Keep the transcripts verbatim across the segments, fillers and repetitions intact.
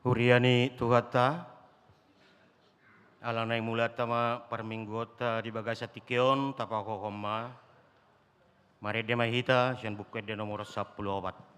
Huria ni Tuhanta, ala naeng mulaanta ma parmingguonta di bagasan tingki on, tapahohom ma. Marende ma hita sian Buku Ende nomor sampulu opat.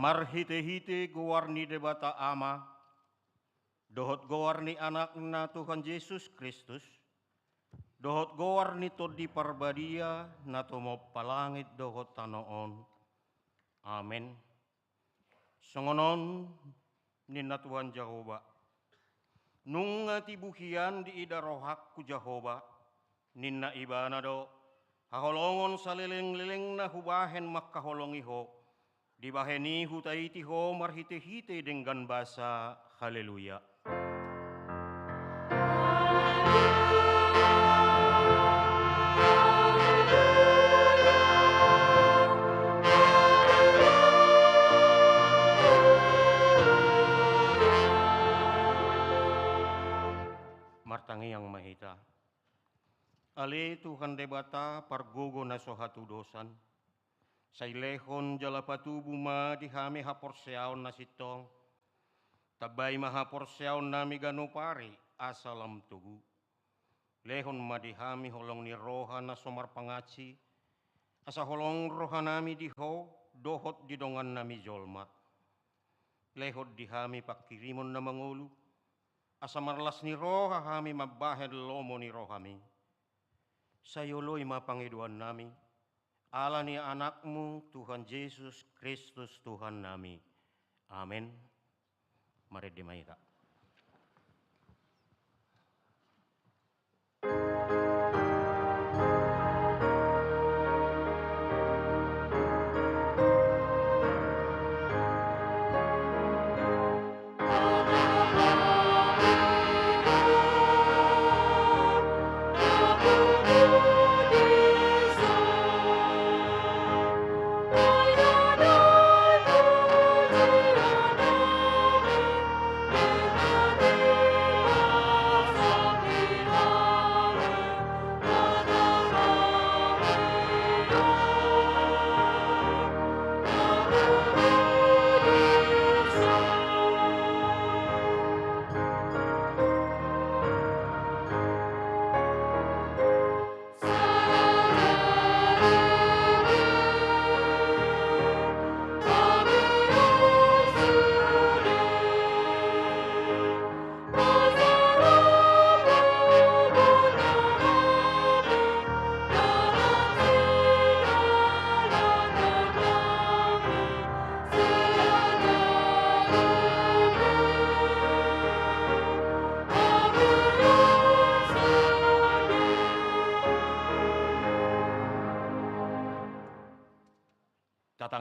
Marhitehite goar ni Debata Ama, dohot goar ni Anakna Tuhan Jesus Kristus, dohot goar ni Tondi Parbadia na tumompa langit dohot tano on. Amen. Songon on ninna Tuhan Jahowa: Nunga tibu hian diida rohangku Jahowa, ninna Ibana do, haholongon salelenglelengna hubahen mangkaholongi ho, dibahen i hutaiti ho marhitehite denggan basa. Haleluya. Martangiang ma hita. Ale Tuhan Debata pargogo na so hatudosan, sai lehon jala patubu ma di hami haporseaon na sintong. Tambai ma haporseaonnami ganup ari asa lam togu. Lehon ma di hami holong ni roha na so marpangansi, asa holong rohanami di ho dohot di dongannami jolma. Lehon di hami pangkirimon na mangolu, asa marlas ni roha hami mambahen lomo ni rohami. Sai oloi ma pangidoannami, ala ni Anakmu Tuhan Jesus Kristus Tuhannami. Amen. Marende ma hita.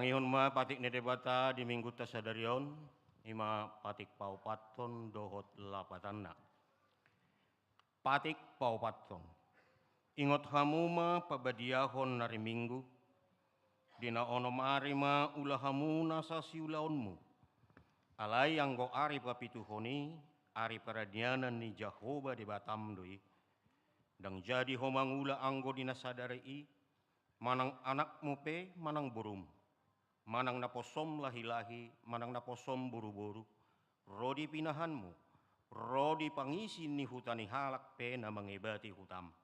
Ihon ma patik ni Debata di minggunta sadari on, i ma patik paopathon dohot lapatanna. Patik paopathon. Ingot hamu ma pabadiahon ari Minggu, di na onom ari ma ula hamu nasa siulaonmu. Alai anggo ari papituhon i, ari paradianan ni Jahowa Debatam do i. Ndang jadi ho mangula anggo di na sadari i, manang anakmu pe manang borum, manang naposom lahilahi, manang naposom boruboru, ro di pinahanmu, ro di pangisi ni huta ni halak pe na mangebati hutam.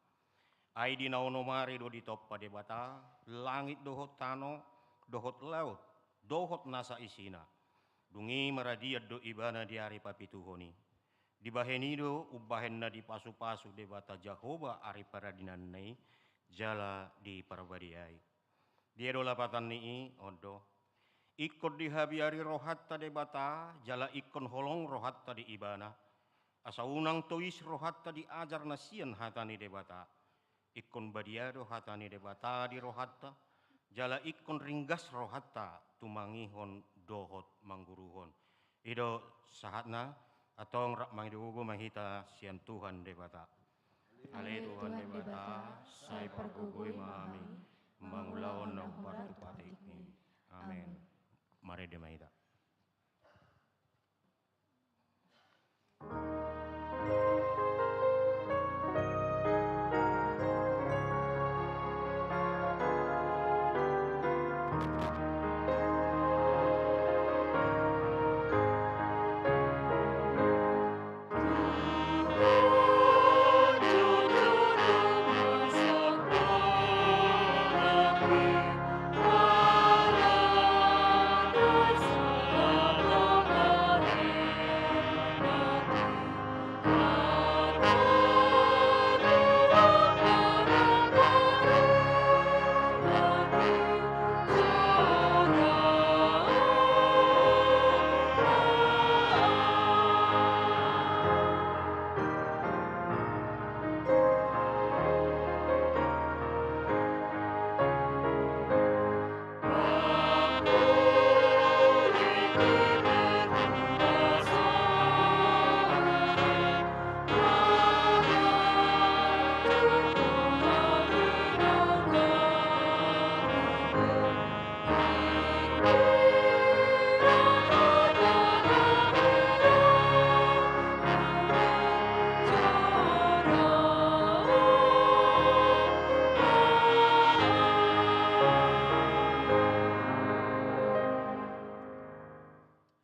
Ai di na onom ari do ditompa Debata langit dohot tano, dohot laut, dohot nasa isina. Dung i maradian do ibana di ari papituhon i. Dibahen i do umbahen na dipasupasu Debata Jahowa ari paradiananna i, jala diparbadiai. Dia do lapatan ni i? On do. Ingkon dihabiari rohanta Debata, jala ingkon holong rohanta di Ibana. Asa unang tois rohanta di ajar na sian hata ni Debata. Ingkon badia do hata ni Debata di rohanta, jala ingkon ringgas rohanta tumangihon dohot mangguruhon. I do sahatna. Antong rap mangido gogo ma hita sian Tuhan Debata. Ale Tuhan Debata, sai pargogoi ma hami mangulahon na hombar tu patikmi. Amen. Marende ma hita.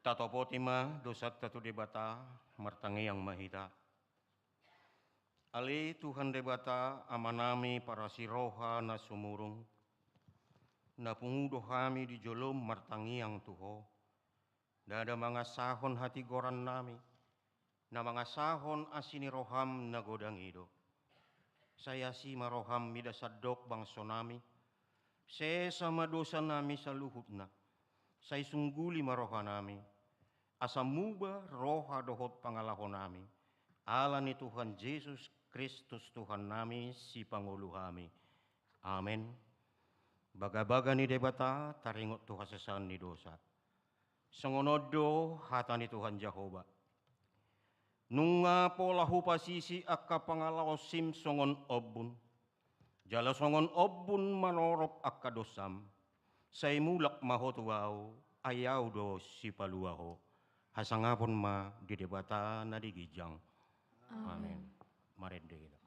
Tatopoti ma dosanta tu Debata, martangiang ma hita. Ale Tuhan Debata, Amanami parasi roha na sumurung, na pungu do hami di jolom martangiang tu Ho, ndada mangasahon hatigorannami, na mangasahon asi ni roham na godang i do. Sai asi ma roham mida sandok bangsonami, sesa ma dosanami saluhutna, sai sungguli ma rohanami, asa muba roha dohot pangalahonami, ala ni Tuhan Jesus Kristus Tuhannami sipangolu hami. Amen. Bagabaga ni Debata taringot tu hasesaan ni dosa. Songon on do hata ni Tuhan Jahowa. Nunga pola hupasisi angka pangalaosim songon ombun, jala songon ombun manorop angka dosam, sai mulak ma ho tu Ahu, ai Ahu do sipalua ho. Hasangapon ma di Debata na di ginjang. Amen. Amen. Marende hita.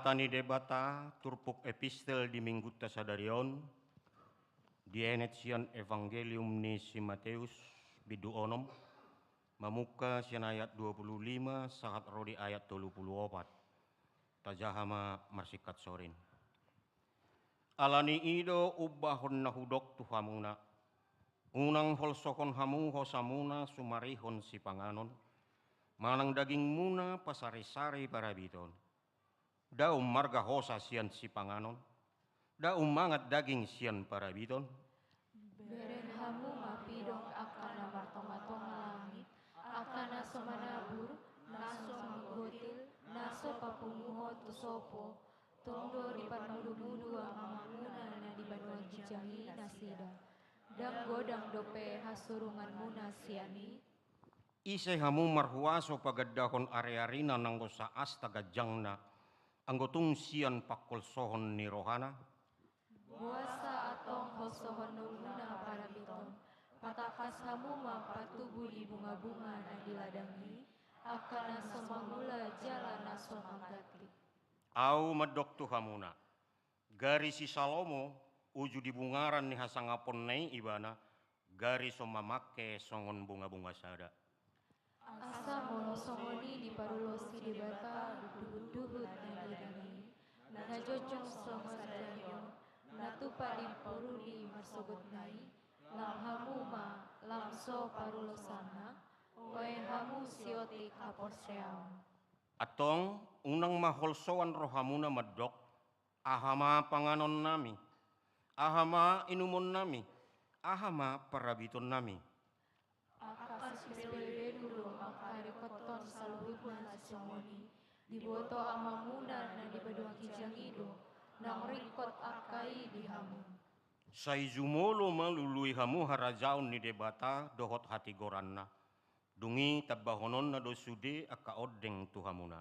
Ni Debata turpuk epistel di minggunta sadari on, dienet sian Evangelium ni si Mateus, bindu onom, mamungka sian ayat dua puluh lima sahat ro di ayat tolu puluh opat. Tajaha ma marsingkat sorin. Ala ni i do umbahon na hudok tu hamuna: Unang holsohon hamu hosamuna sumarihon sipanganon, manang dagingmuna pasarisari parabiton. Nda ummarga hosa sian sipanganon, nda ummangat daging sian parabiton. Bereng hamu ma pidong angka na martongatonga langit, angka na so manabur, na so manggotil, na so papunguhon tu sopo. Tong do diparmudu-mudu Amangmuna na di banua ginjang i nasida. Ndang godang dope hasurunganmuna sian i. Ise hamu marhuaso pagandahon ari-arina nanggo saasta ganjangna, anggo tung sian pangholsohon ni rohana? Boasa antong holsohononmuna parabiton? Patangkas hamu ma patubu ni bunga-bunga na di ladang i, angka na so mangula jala na so mangganti. Ahu mandok tu hamuna: Gari si Salomo, uju di bungaran ni hasangaponna i ibana, gari so mamangke songon bunga-bunga sada. Asa molo songon i diparulosi Debata duhut-duhut na di ladang i, na jongjong songon sadari on, na tupa diporuli marsogotna i, lam hamu ma lam so parulosonna, oi hamu siotik haporseaon. Antong unang ma holsoan rohamuna mandok: Aha ma panganonnami? Aha ma inumonnami? Aha ma parabitonnami? Angka sipelebelu do mangkaringkothon saluhutna na songon i, diboto Amangmuna na di banua ginjang i do naung ringkot angka i di hamu. Sai jumolo ma lului hamu harajaon ni Debata dohot hatigoranna. Dung i tambahononna do sude angka ondeng tu hamuna.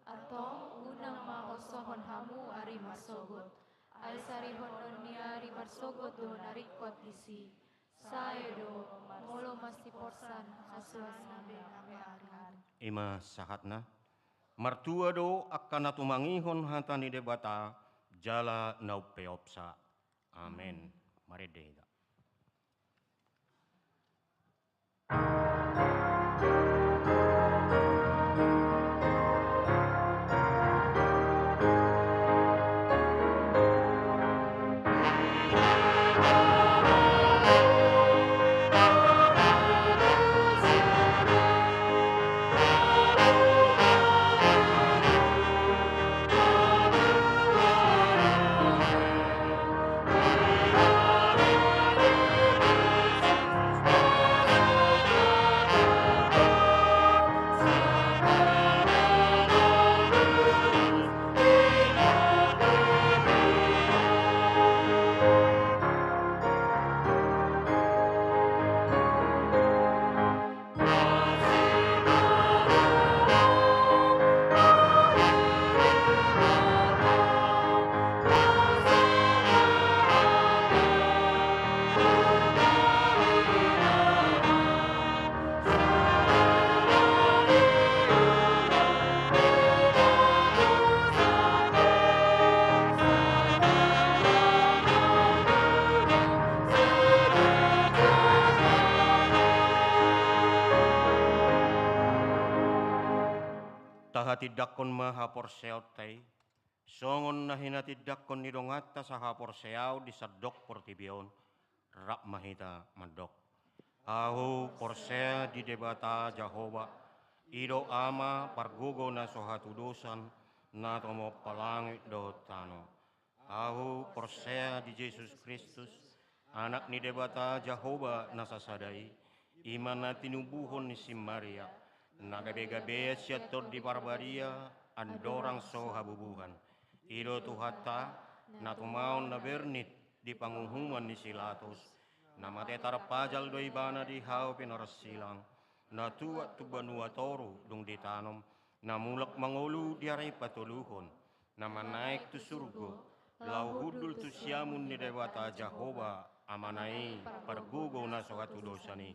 Antong unang ma holsohon hamu ari marsogot, ai sarihonon ni ari marsogot do na ringkot disi. Sae do molo masiporsan hasuan na pe ari-ari. I ma sahatna. Martua do angka na tumangihon hata ni Debata jala na umpeopsa. Amen. Marende hita. Tahatindangkon ma haporseaonta i, songon na hinatindangkon ni donganta sahaporseaon di sandok portibi on. Rap ma hita mandok: Ahu porsea di Debata Jahowa, i do Ama pargogo na so hatudosan, na tumompa langit dohot tano. Ahu porsea di Jesus Kristus, Anak ni Debata Jahowa na sasada i, i ma na tinubuhon ni si Maria, na gabe-gabean sian Tondi Parbadia, andorang so habubuhan. I do Tuhanta, na tumaon na bernit di panguhuman ni si Pilatus, na mate tarpajal do ibana di hau pinarsilang, na tuat tu banua toru dung ditanom, na mulak mangolu di ari patoluhon, na manaek tu surgo, laho hundul tu siamun ni Debata Jahowa, Amana i, pargogo na so hatudosan i.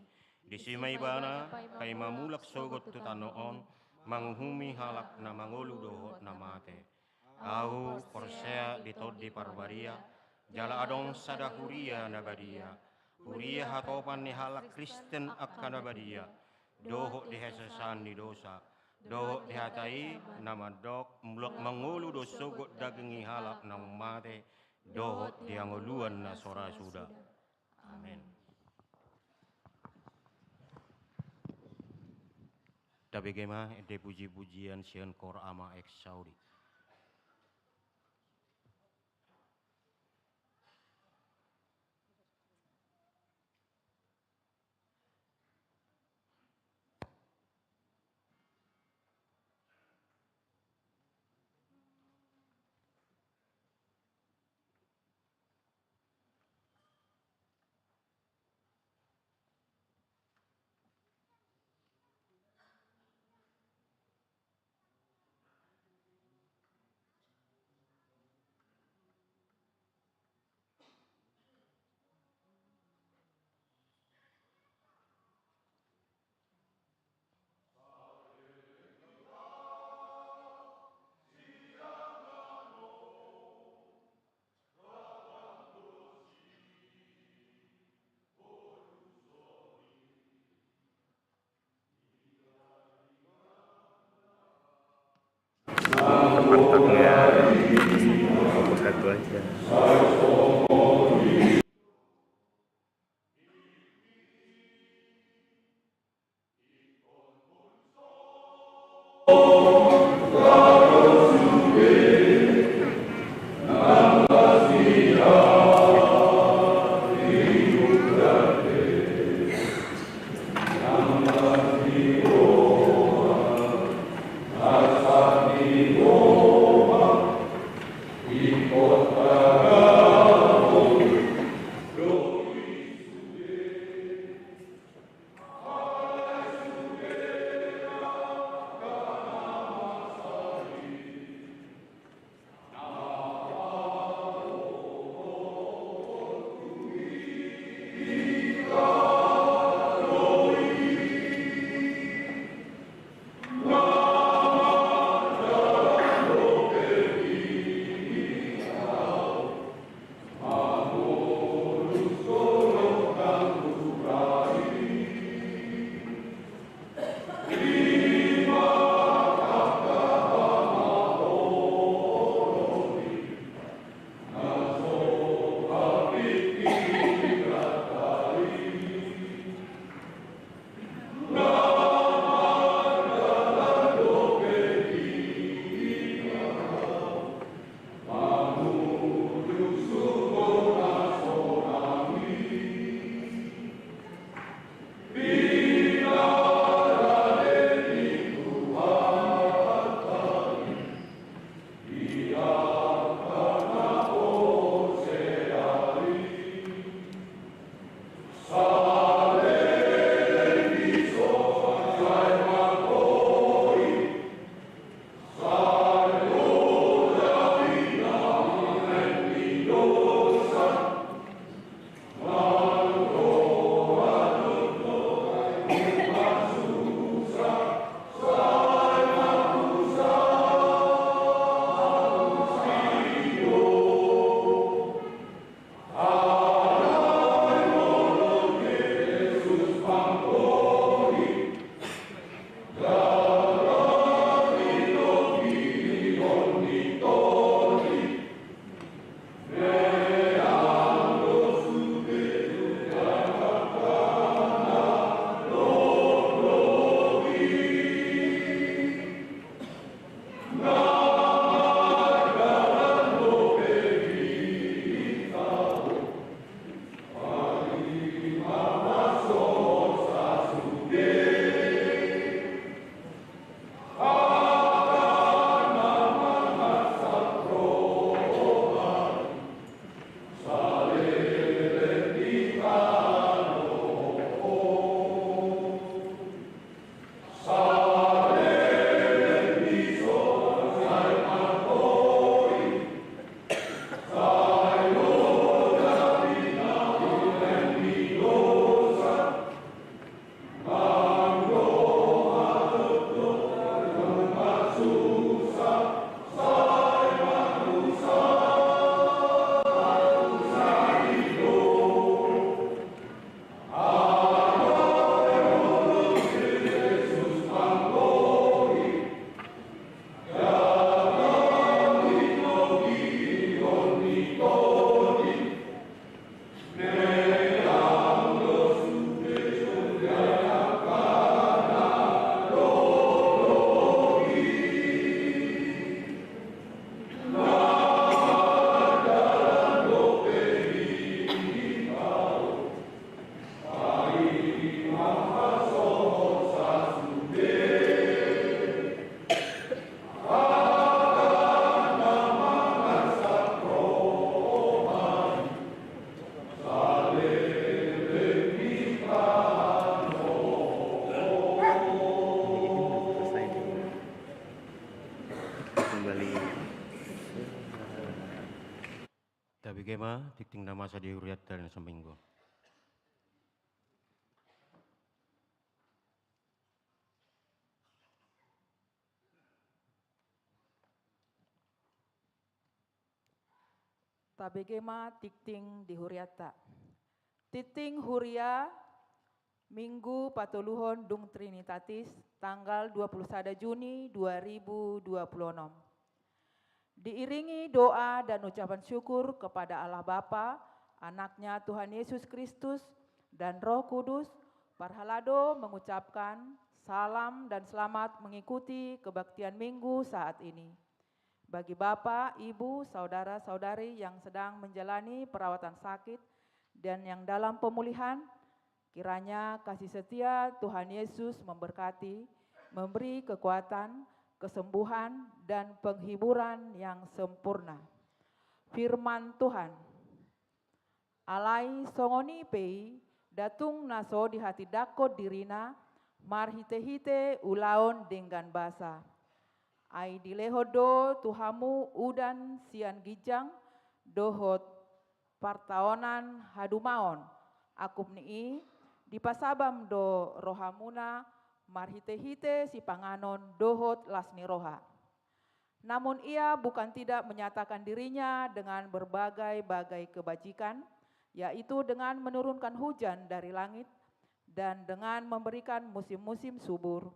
Disi ma ibana paima mulak sogot tu tano on, manguhumi halak na mangolu dohot na mate. Ahu porsea di Tondi Parbadia, jala adong sada huria na badia, huria hatopan ni halak Kristen angka na badia, dohot di hasesaan ni dosa, dohot di hata i na mandok, mulak mangolu do sogot daging ni halak naung mate, dohot di hangoluan na so ra suda. Amen. Tabege ma ende puji-pujian sian kor Ama Exaudi. Ma, tingting na masa di hurianta na saminggu. Tabege ma tingting di hurianta. Tingting huria Minggu patoluhon dung Trinitatis, tanggal dua puluh sada Juni dua ribu dua puluh enam. Diiringi doa dan ucapan syukur kepada Allah Bapa, Anaknya Tuhan Yesus Kristus, dan Roh Kudus, parhalado mengucapkan salam dan selamat mengikuti kebaktian Minggu saat ini. Bagi Bapak, Ibu, saudara-saudari yang sedang menjalani perawatan sakit dan yang dalam pemulihan, kiranya kasih setia Tuhan Yesus memberkati, memberi kekuatan, kesembuhan, dan penghiburan yang sempurna. Firman Tuhan. Alai songon i pe i, nda tung na so dihatindangkon dirina marhite-hite ulaon denggan basa. Ai dilehon do tu hamu udan sian ginjang dohot partaonan hadumaon, angkup ni i dipasabam do rohamuna marhite-hite sipanganon dohot las ni roha. Namun ia bukan tidak menyatakan dirinya dengan berbagai-bagai kebajikan, yaitu dengan menurunkan hujan dari langit dan dengan memberikan musim-musim subur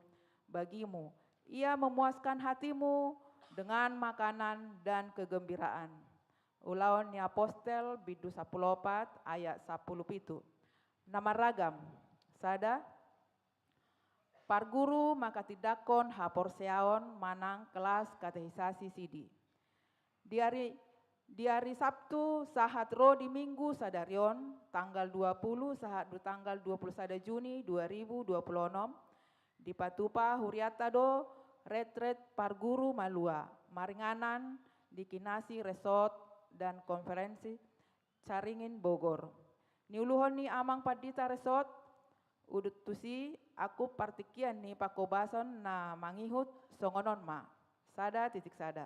bagimu. Ia memuaskan hatimu dengan makanan dan kegembiraan. Ulaon ni Apostel, bindu sampulu opat, ayat sampulu pitu. Na marragam, sada, parguru manghatindanghon haporseaon manang kelas katekisasi sidi. Di ari, di ari Sabtu sahat ro di Minggu sadari on, tanggal dua puluh sahat tu tanggal dua puluh sada Juni dua ribu dua puluh enam, dipatupa hurianta do retret parguru malua, maringanan di Kinasi Resort dan Konferensi Caringin Bogor. Niuluhon ni Amang Pandita Resort, udut tusi, angkup partingkian ni pangkobason na mangihut songon on ma. Sada titik sada.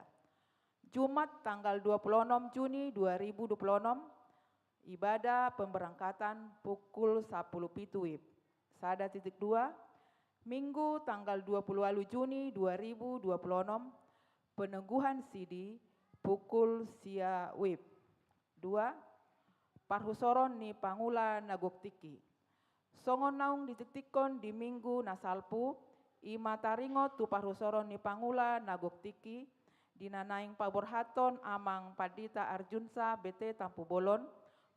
Jumat tanggal dua puluh enam Juni dua ribu dua puluh enam, ibadah pemberangkatan pukul sampulu pitu wib. Sada titik dua, Minggu tanggal dua puluh ualu Juni dua ribu dua puluh enam, peneguhan sidi pukul sia wib. Dua, parhusoron ni pangula na gok tingki. Songon naung ditiktikkon di Minggu na salpu, i ma taringot tu parhusoron ni pangula na gok tingki, di na naeng paborhathon Amang Pandita Arjunsa B T Tampubolon,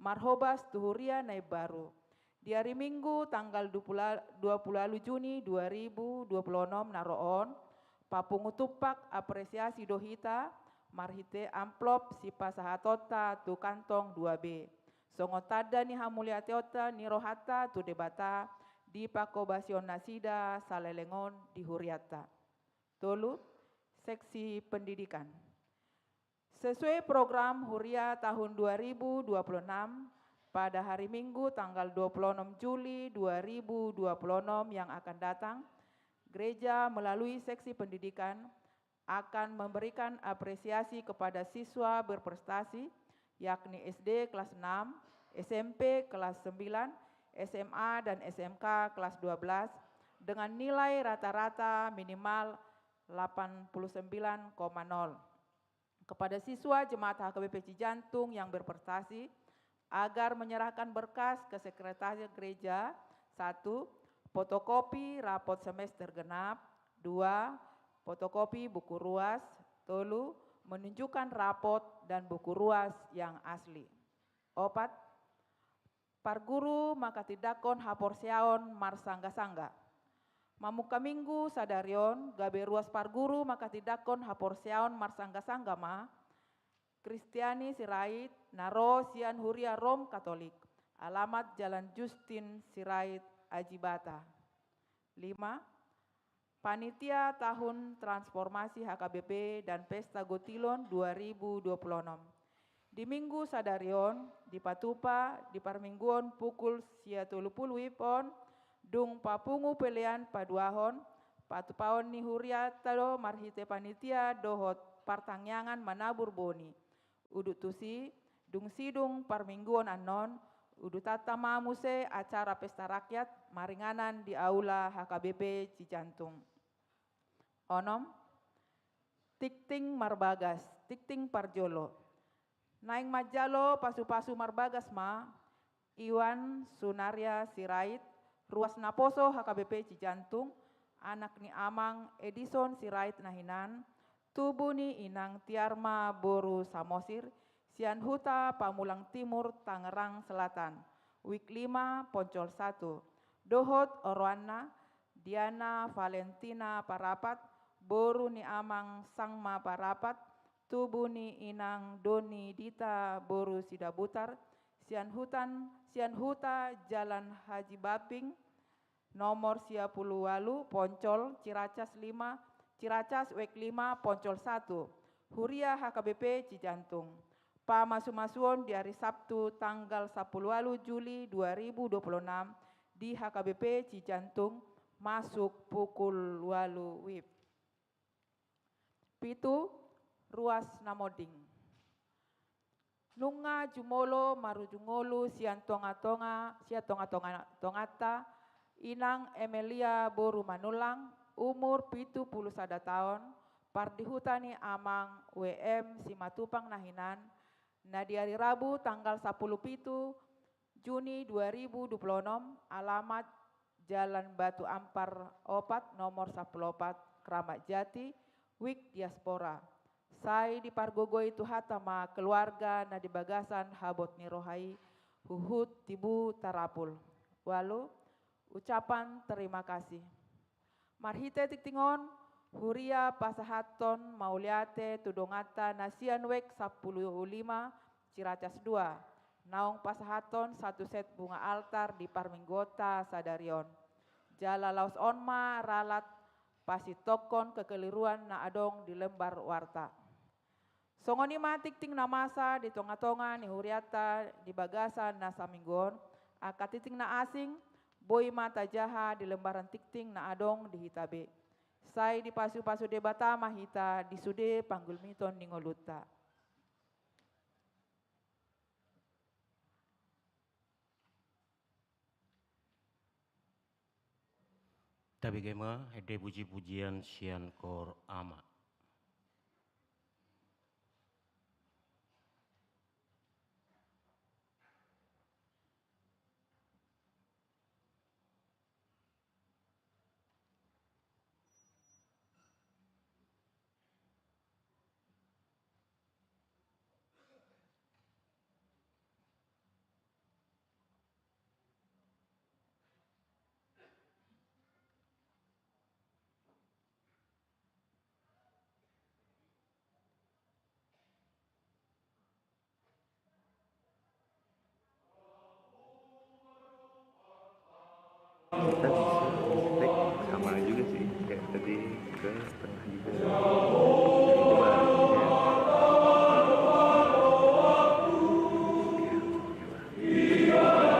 marhobas tu huria na imbaru. Di ari Minggu tanggal dua puluh, dua puluh ualu Juni dua ribu dua puluh enam na ro on, papungu tumpak apresiasi do hita marhite amplop sipasahatonta tu kantong dua B. Songon tanda ni hamuliateonta ni rohanta tu Debata di pangkobasion nasida saleleng on di hurianta. Tolu, seksi pendidikan. Sesuai program Huria tahun dua ribu dua puluh enam, pada hari Minggu tanggal dua puluh enam Juli dua ribu dua puluh enam yang akan datang, gereja melalui seksi pendidikan akan memberikan apresiasi kepada siswa berprestasi, yakni S D kelas enam, S M P kelas sembilan, S M A dan S M K kelas dua belas, dengan nilai rata-rata minimal delapan puluh sembilan koma nol. Kepada siswa Jemaat H K B P Cijantung yang berprestasi, agar menyerahkan berkas ke sekretariat gereja, satu, fotokopi rapot semester genap, dua, fotokopi buku ruas, tolu, menunjukkan rapot dan buku ruas yang asli. Opat, parguru manghatindanghon haporseaon marsangga-sangga. Mamungka Minggu sadari on, gabe ruas parguru manghatindanghon haporseaon marsangga-sangga ma, Kristiani Sirait, na ro sian Huria Rom Katolik, alamat Jalan Justin Sirait, Ajibata. Lima, Panitia Tahun Transformasi H K B P dan Pesta Gotilon dua ribu dua puluh enam. Di Minggu sadari on, dipatupa di parmingguon pukul sia tolu pulu wib on, dung papungu pelean paduahon, patupaon ni hurianta do marhite panitia dohot partangiangan manabur boni. Udut tusi, Dung sidung parmingguon annon, udutanta ma muse acara pesta rakyat maringanan di aula H K B P Cijantung. Onom, tingting marbagas, tingting parjolo. Naeng manjalo pasu-pasu marbagas ma Iwan Sunaria Sirait, ruas naposo H K B P Cijantung, anak ni amang Edison Sirait na hinan, tubu ni inang Tiarma boru Samosir, sian huta Pamulang Timur, Tangerang Selatan, wik lima, poncol satu. Dohot oroanna, Diana Valentina Parapat, boru ni amang Sangma Parapat, tubu ni inang Doni Dita boru Sidabutar, sian hutan, sian huta Jalan Haji Baping, nomor sia pulu ualu, poncol, Ciracas lima, Ciracas wek lima, poncol satu, huria H K B P Cijantung. Pamasu-masuon di ari Sabtu tanggal sapulu ualu Juli dua ribu dua pulu enam di H K B P Cijantung, masuk pukul ualu wib. Pitu, ruas na monding. Nunga jumolo marujung ngolu sian tonga-tonga, sian tonga-tonga, tonganta, inang Emelia boru Manullang, umur pitu pulu sada taon, pardihuta ni amang W M Simatupang na hinan, na di ari Rabu tanggal sapulu pitu Juni dua ribu dua pulu onom, alamat Jalan Batu Ampar opat, nomor sapulu opat, Kramat Jati, wik diaspora. Sai dipargogoi Tuhanta ma keluarga na di bagasan habot ni roha i, huhut tibu tarapul. Ualu, ucapan terima kasih. Marhite tingting on, huria pasahathon mauliate tu donganta na sian wek sapulu lima, Ciracas dua, naung pasahathon satu set bunga altar di parmingguonta sadari on. Jala laos on ma ralat pasitongkon kekeliruan na adong di lembar warta. Songon i ma tingting na masa di tonga-tonga ni hurianta di bagasan na saminggu on, angka tingting na asing, boi ma tajaha di lembaran tingting na adong di hita be. Sai dipasu-pasu Debata ma hita di sude panggulmiton ni ngolunta. Tabege ma ende puji-pujian sian koor Ama. Kita bisa take sama juga sih, kayak tadi ke tengah juga. Jadi coba, ya. Iya, coba.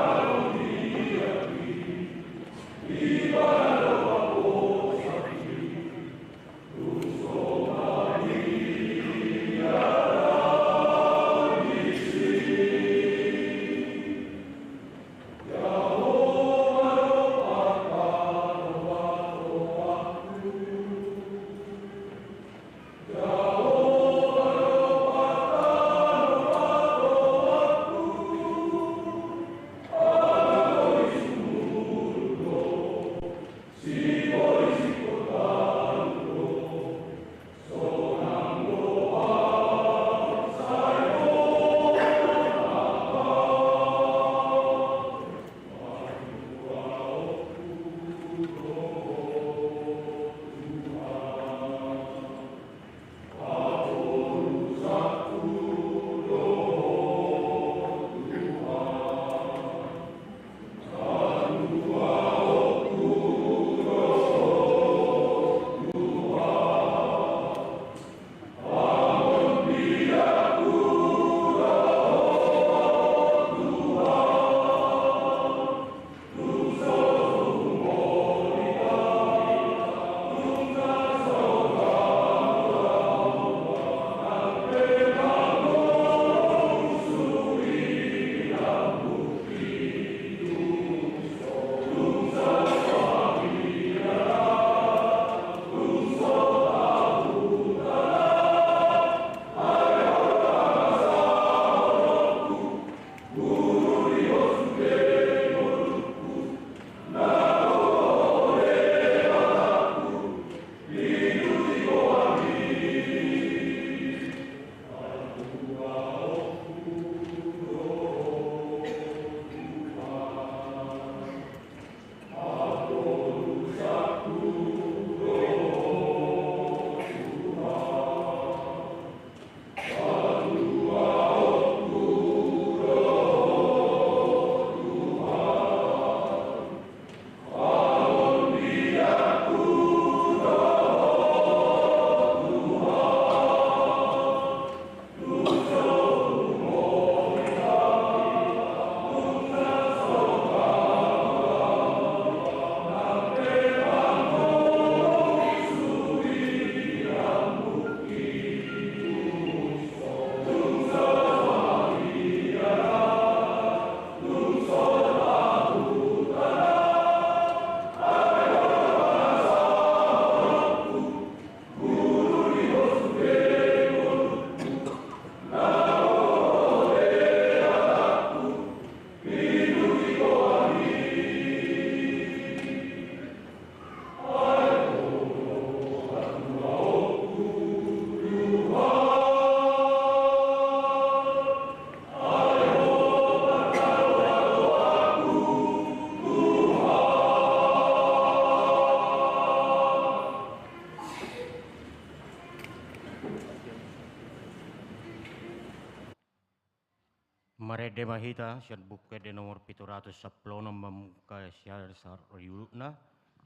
Ema hita sian Buku Ende nomor pitu ratus sampulu onom, mamungka sian sariulutna.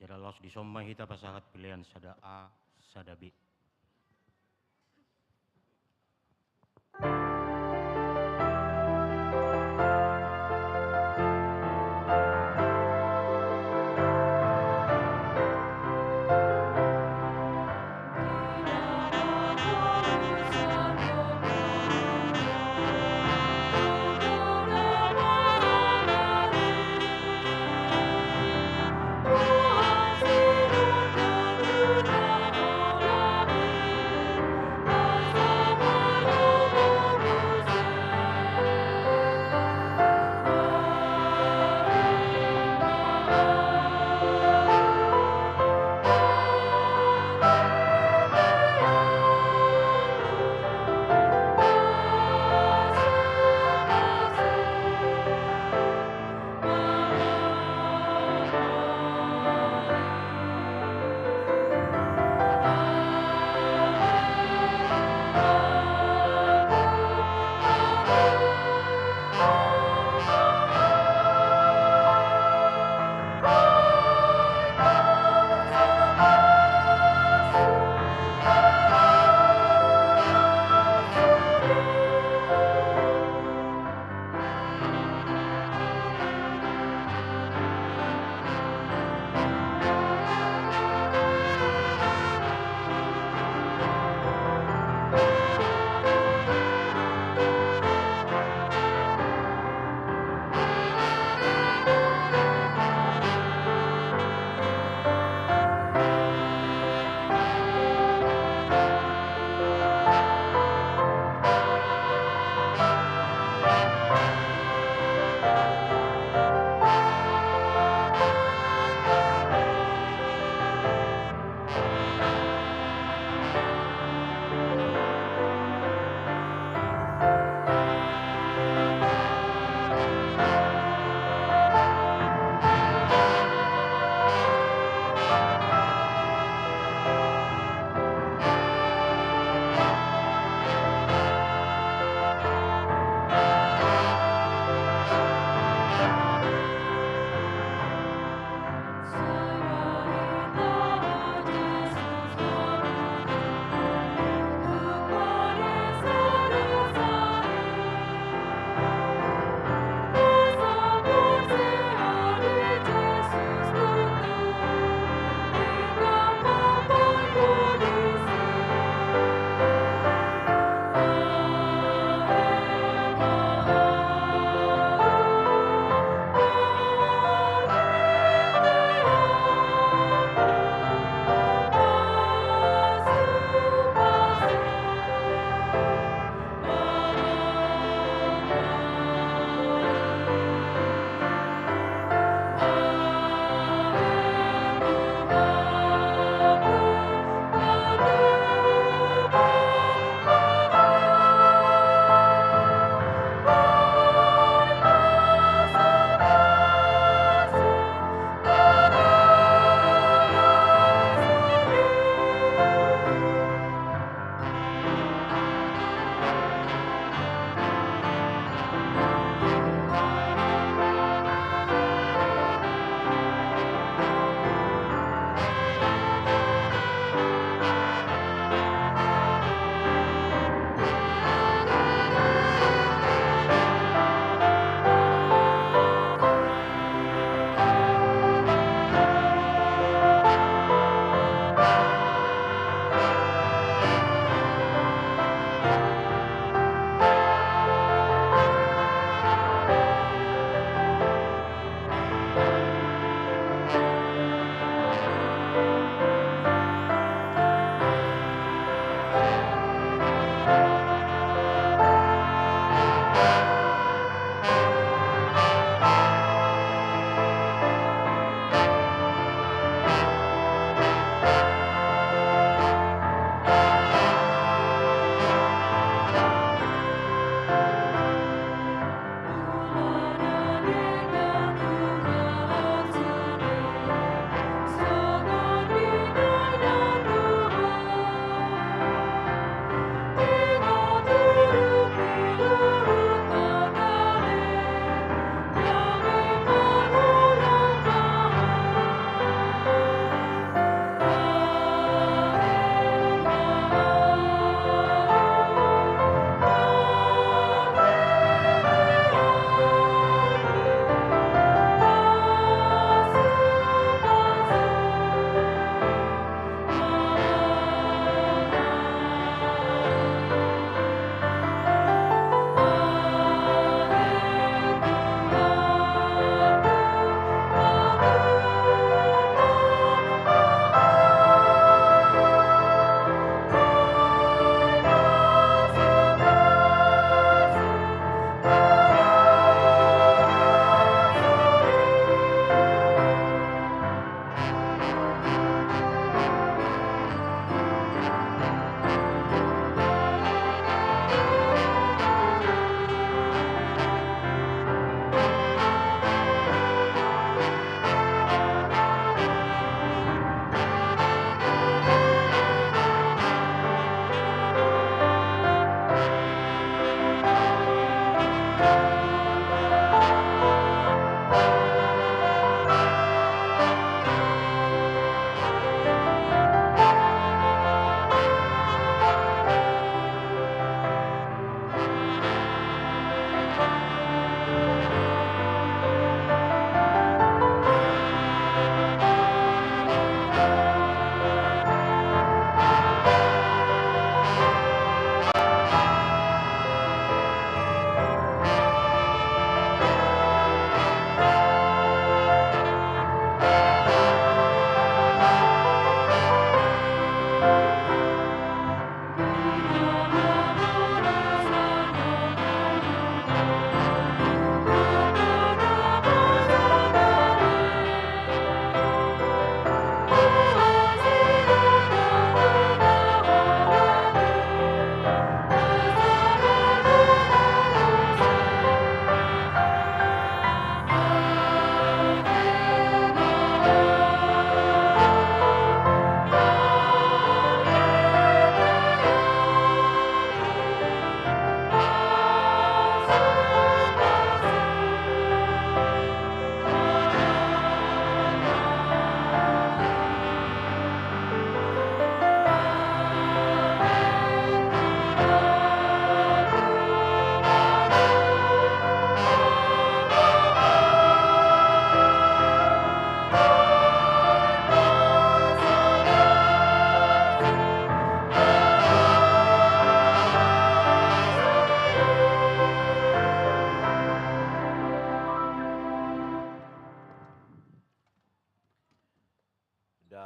Jala laos dison ma hita pasahat pelean sada A, sada B.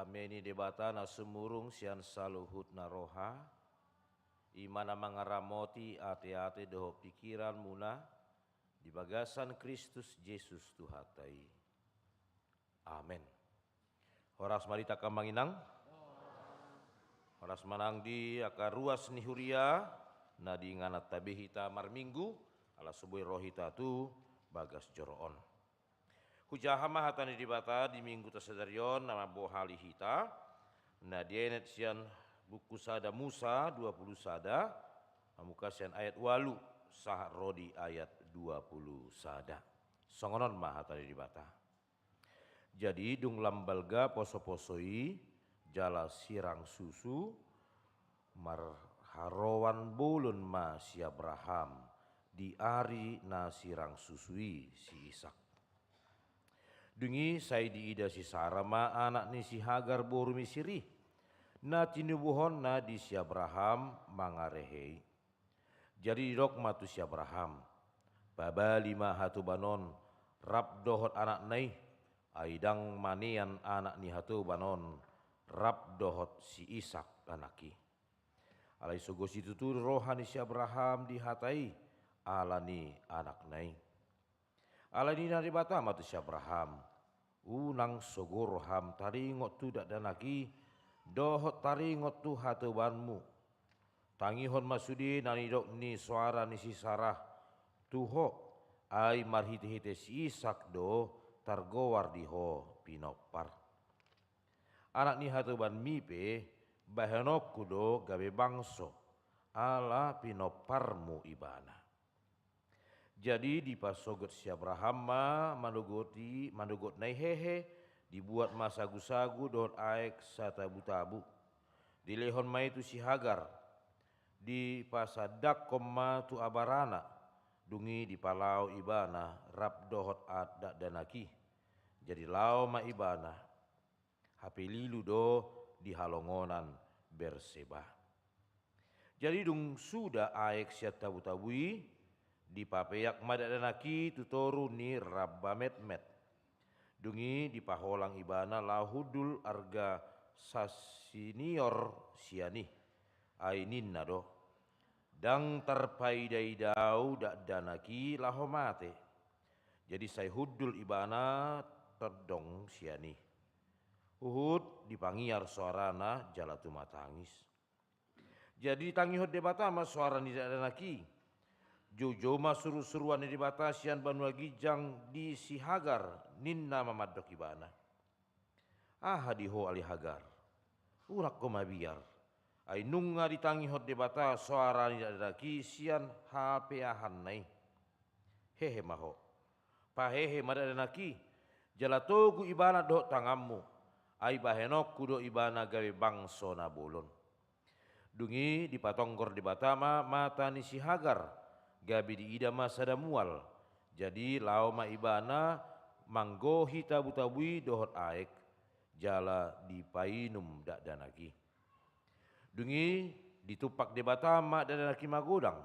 Dame ni Debata na sumurung sian saluhutna roha, i ma na mangaramoti ateate dohot pikiranmuna di bagasan Kristus Jesus Tuhanta i. Amen. Horas ma di hita angka amang inang. Horas ma nang di angka ruas ni huria na di ingananta be hita marminggu, ala so boi ro hita tu bagas joro on. Hujaha ma hata ni Debata di mingguta sadari on na mambohali hita, na dienet sian buku sada Musa dua pulu sada, mamungka sian ayat ualu sahat ro di ayat dua pulu sada. Songon on ma hata ni Debata. Jadi dung lam balga posoposo i, jala sirang susu, marharoan bolon ma si Abraham di ari na sirang susu i si Isak. Dung i sai diida si Sara ma anak ni si Hagar boru Misir i, na tinubuhonna di si Abraham mangarehe i. Jadi didok ma tu si Abraham, pabali ma hatoban on rap dohot anakna i, ai ndang manean anak ni hatoban on rap dohot si Isak anak i. Alai sogo situtu roha ni si Abraham di hata i ala ni anakna i. Alai nina Debata ma tu si Abraham, unang sogo roham taringot tu dakdanak i, dohot taringot tu hatobanmu. Tangihon ma sude na nidok ni soara ni si Sara tu ho, ai marhitehite si Isak do targoar di ho pinompar. Anak ni hatobanmi pe bahenonku do gabe bangso, ala pinomparmu ibana. Jadi dipasogot si Abraham ma manogoti, manogotna i hehe, dibuat ma sagusagu dohot aek satabutabu. Dilehon ma i tu si Hagar, dipasandangkon ma tu abarana, dung i dipalaho ibana rap dohot a-, dakdanak i. Jadi laho ma ibana. Hape lilu do di halongonan Berseba. Jadi dung suda aek sian tabutabu i, dipapeak ma dakdanak i tu toru ni ramba metmet. Dung i dipaholang ibana laho hundul arga sasinior sian i. Ai ninna do, ndang tarpaidaida au dakdanak i laho mate. Jadi sai hundul ibana tondong sian i. Huhut dipangiar soarana jala tumatangis. Jadi ditangihon Debata ma soara ni dakdanak i. Joujou ma surusuruan ni Debata sian banua ginjang di si Hagar, ninna ma mandok ibana. Aha di ho ale Hagar? Unang ho mabiar. Ai nunga ditangihon Debata soara ni dakdanak i sian hapeahanna i. Hehe ma ho. Pahehe ma dakdanak i, jala togu ibana dohot tanganmu, ai bahenonku do ibana gabe bangso na bolon. Dung i dipatonggor Debata ma mata ni si Hagar, gabe diida ma sada mual. Jadi laho ma ibana manggohi tabutabu i dohot aek, jala dipainum dakdanak i. Dung i ditumpak Debata ma dakdanak i magodang,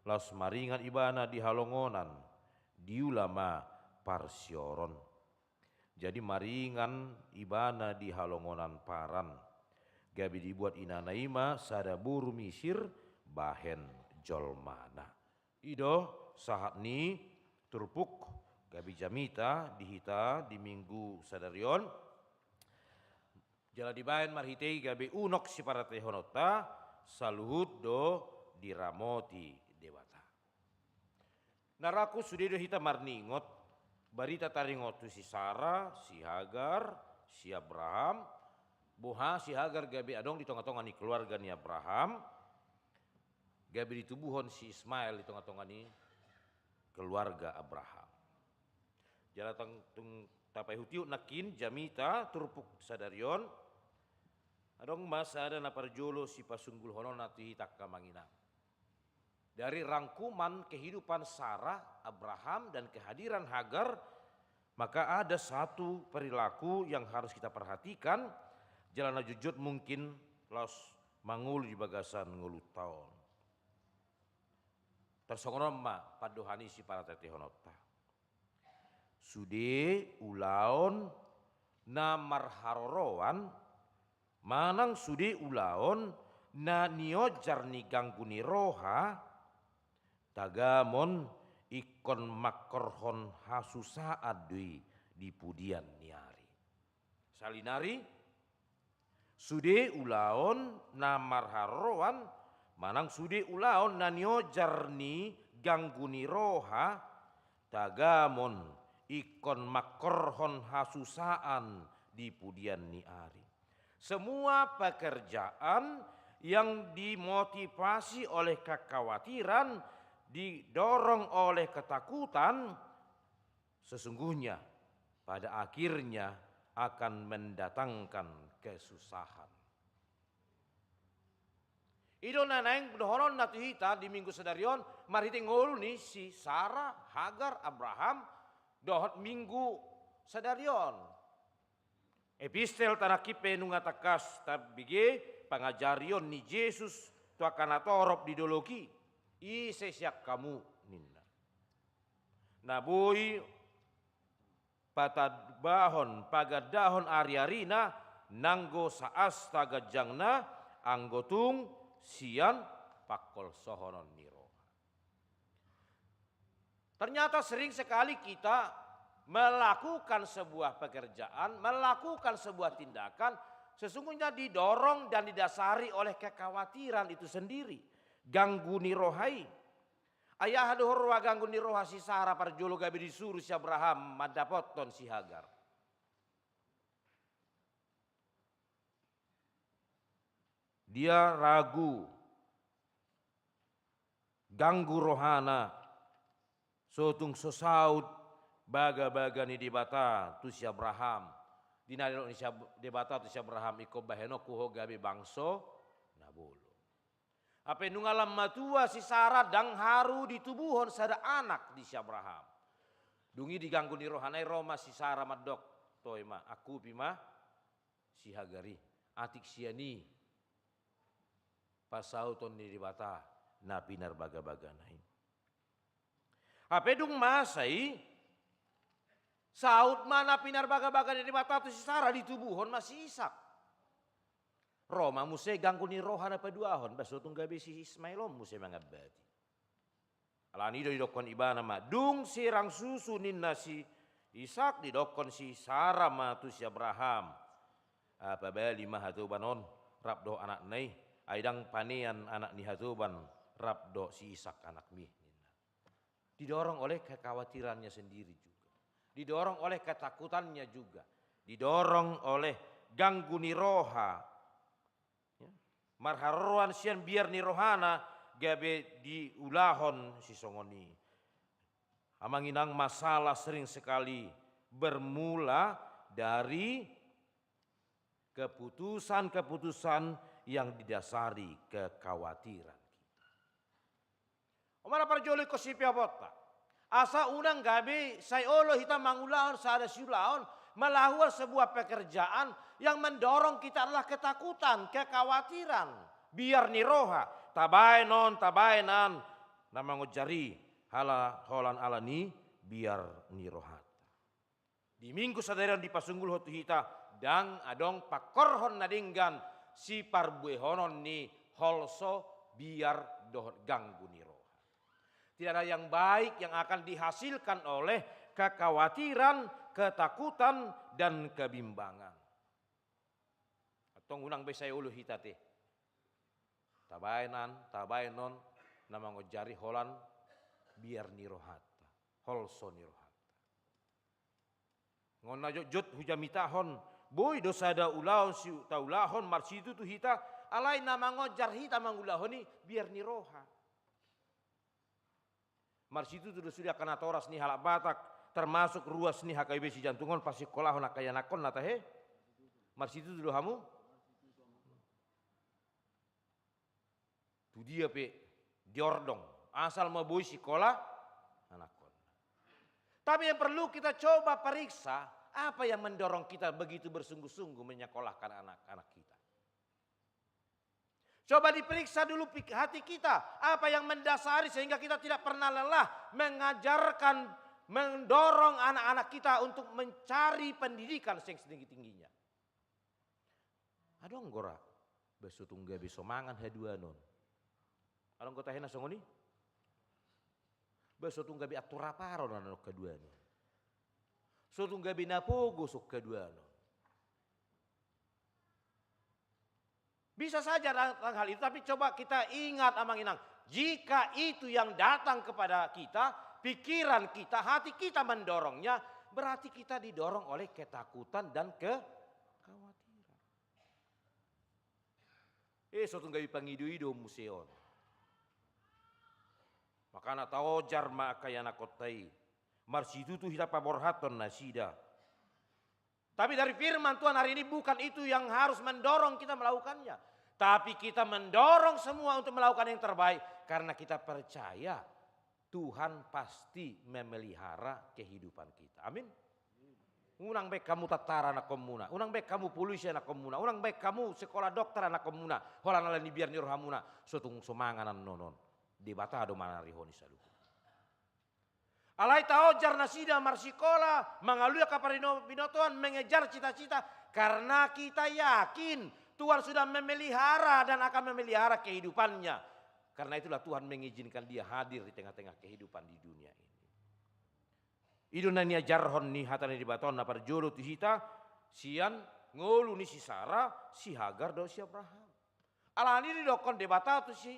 laos maringan ibana di halongonan, diula ma parsioron. Jadi maringan ibana di halongonan Paran, gabe dibuat inana i ma sada boru Misir bahen jolmana. I do sahat ni turpuk gabe jamita di hita di minggu sadari on. Jala dibahen marhite i gabe unok siparatehononta, saluhut do diramoti Debata. Naraku sude do hita marningot, barita taringot tu si Sara, si Hagar, si Abraham, boha si Hagar gabe adong di tongatonga ni keluarga ni Abraham, gabe ditubuhon si Ismael di tongatonga ni keluarga Abraham. Jala tang-, tung tapaihutihut nangkin jamita turpuk sadari on, adong ma sada na parjolo sipasunggulhononna tu hita angka amang inang. Dari rangkuman kehidupan Sarah, Abraham, dan kehadiran Hagar, maka ada satu perilaku yang harus kita perhatikan, jala na jotjot mungkin laos mangolu di bagasan ngolunta on. Tarsongon on ma pandohan ni siparatehononta. Sude ulaon na marharoroan Manang sude ulaon na nionjar ni ganggu ni roha, tagamon ingkon mangkorhon hasusaan do i di pudian ni ari. Salinari, sude ulaon na marharoroan, manang sude ulaon na nionjar ni ganggu ni roha, tagamon ingkon mangkorhon hasusaan di pudian ni ari. Semua pekerjaan yang dimotivasi oleh kekhawatiran, didorong oleh ketakutan, sesungguhnya pada akhirnya akan mendatangkan kesusahan. I do na naeng dohononna tu hita di Minggu sadari on, marhite ngolu ni si Sara, Hagar, Abraham, dohot Minggu sadari on. Epistel tanaki pe nunga tangkas tabege pangajarion ni Jesus tu angka natorop di dolok i, ise sian hamu ninna. Na boi patambahon, pagandahon ari-arina, nanggo saasta ganjangna, anggo tung sian pangkolsohonon ni roha. Ternyata sering sekali kita melakukan sebuah pekerjaan, melakukan sebuah tindakan, sesungguhnya didorong dan didasari oleh kekhawatiran itu sendiri, ganggu ni roha i. Ai aha do huroha ganggu ni roha si Sara parjolo gabe disuru si Abraham mandapothon si Hagar? Dia ragu, ganggu rohana, so tung so saut bagabaga ni Debata tu si Abraham. Di na didok ni si Ab-, Debata tu si Abraham, ingkon bahenonku ho gabe bangso na bolon. Hape nunga lam matua si Sara, ndang haru ditubuhon sada anak di si Abraham. Dung i diganggu ni rohana i, ro ma si Sara mandok, toe ma, angkupi ma si Hagar i, atik sian i pasauton ni Debata na pinarbagabagana i. Hape dung masa i, saut ma na pinarbagabaga ni Debata tu si Sara, ditubuhon ma si Ishak. Ro ma muse ganggu ni roha na paduahon, ba so tung gabe si Ismael on muse mangambati. Alani i do didokkon ibana ma, dung sirang susu ninna si Ishak, didokkon si Sara ma tu si Abraham, ah, pabali ma hatoban on rap dohot anakna i, ai ndang panean anak ni hatoban rap dohot si Ishak anakmi, ninna. Didorong oleh kekhawatirannya sendiri juga. Didorong oleh ketakutannya juga. Didorong oleh ganggu ni roha. Ya. Marharoroan sian biar ni rohana gabe diulahon sisongon i. Amang inang, masalah sering sekali bermula dari keputusan-keputusan yang didasari kekhawatiran kita. Umana parjolo ingkon sipeoponta. Asa unang gabe sai olo hita mangulahon sada siulaon, melakukan sebuah pekerjaan yang mendorong kita adalah ketakutan, kekhawatiran, biar ni roha, tabaen on, tabaen an, na mangonjar i, hala holan ala ni biar ni rohanta. Di Minggu sadari on dipasunggulhon tu hita, ndang adong pangkorhon na denggan siparbuehonon ni holso, biar dohot ganggu ni roha. Tidak ada yang baik yang akan dihasilkan oleh kekhawatiran, ketakutan, dan kebimbangan. Antong unang be sai olo hita te. Tabaen an, tabaen on, na mangonjar i holan biar ni rohanta, holso ni rohanta. Ngon na jotjot hujamitahon, boi do sada ulaon si taulahon marsitutu hita, alai na mangonjar hita mangulahon i biar ni roha. Marsitutu do sude angka natoras ni halak Batak, termasuk ruas ni H K B Sijantung on, pasingkolahon angka ianakkonna tahe. Marsitutu do hamu? Tu dia pe diordong, asal ma boi sikola anakkonna. Tapi yang perlu kita coba periksa, apa yang mendorong kita begitu bersungguh-sungguh menyekolahkan anak-anak kita? Coba diperiksa dulu pik-, hati kita, apa yang mendasari sehingga kita tidak pernah lelah mengajarkan, mendorong anak-anak kita untuk mencari pendidikan yang setinggi-tingginya. Adong do ra, ba so tung gabe so mangan haduan on. Adong do tahe na songon i? Ba so tung gabe antur apara on haduan on. So tung gabe na pogos on haduan on. Bisa saja datang hal itu, tapi coba kita ingat, Amang Inang, jika itu yang datang kepada kita, pikiran kita, hati kita mendorongnya, berarti kita didorong oleh ketakutan dan kekhawatiran. Eh, so tung gabe pangido-ido muse on. Makana taojar ma angka ianakhonta i. Marsitutu hita paborhathon nasida. Tapi dari firman Tuhan hari ini bukan itu yang harus mendorong kita melakukannya. Tapi kita mendorong semua untuk melakukan yang terbaik karena kita percaya Tuhan pasti memelihara kehidupan kita. Amin. Unang baen hamu tentara anakkonmuna, unang baen hamu polisi anakkonmuna, unang baen hamu sekolah dokter anakkonmuna, holan ala ni biar ni rohamuna, so tung so mangan annon on. Debata do manarihon i saluhut. Alai taojar nasida marsikola, mangalului angka parino-, binotoan, mengejar cita-cita, karena kita yakin Tuhan sudah memelihara dan akan memelihara kehidupannya. Karena itulah Tuhan mengizinkan dia hadir di tengah-tengah kehidupan di dunia ini. I do na niajarhon ni hata ni Debata on na parjolo tu hita, sian ngolu ni si Sara, si Hagar dohot si Abraham. Alani i didokkon Debata tu si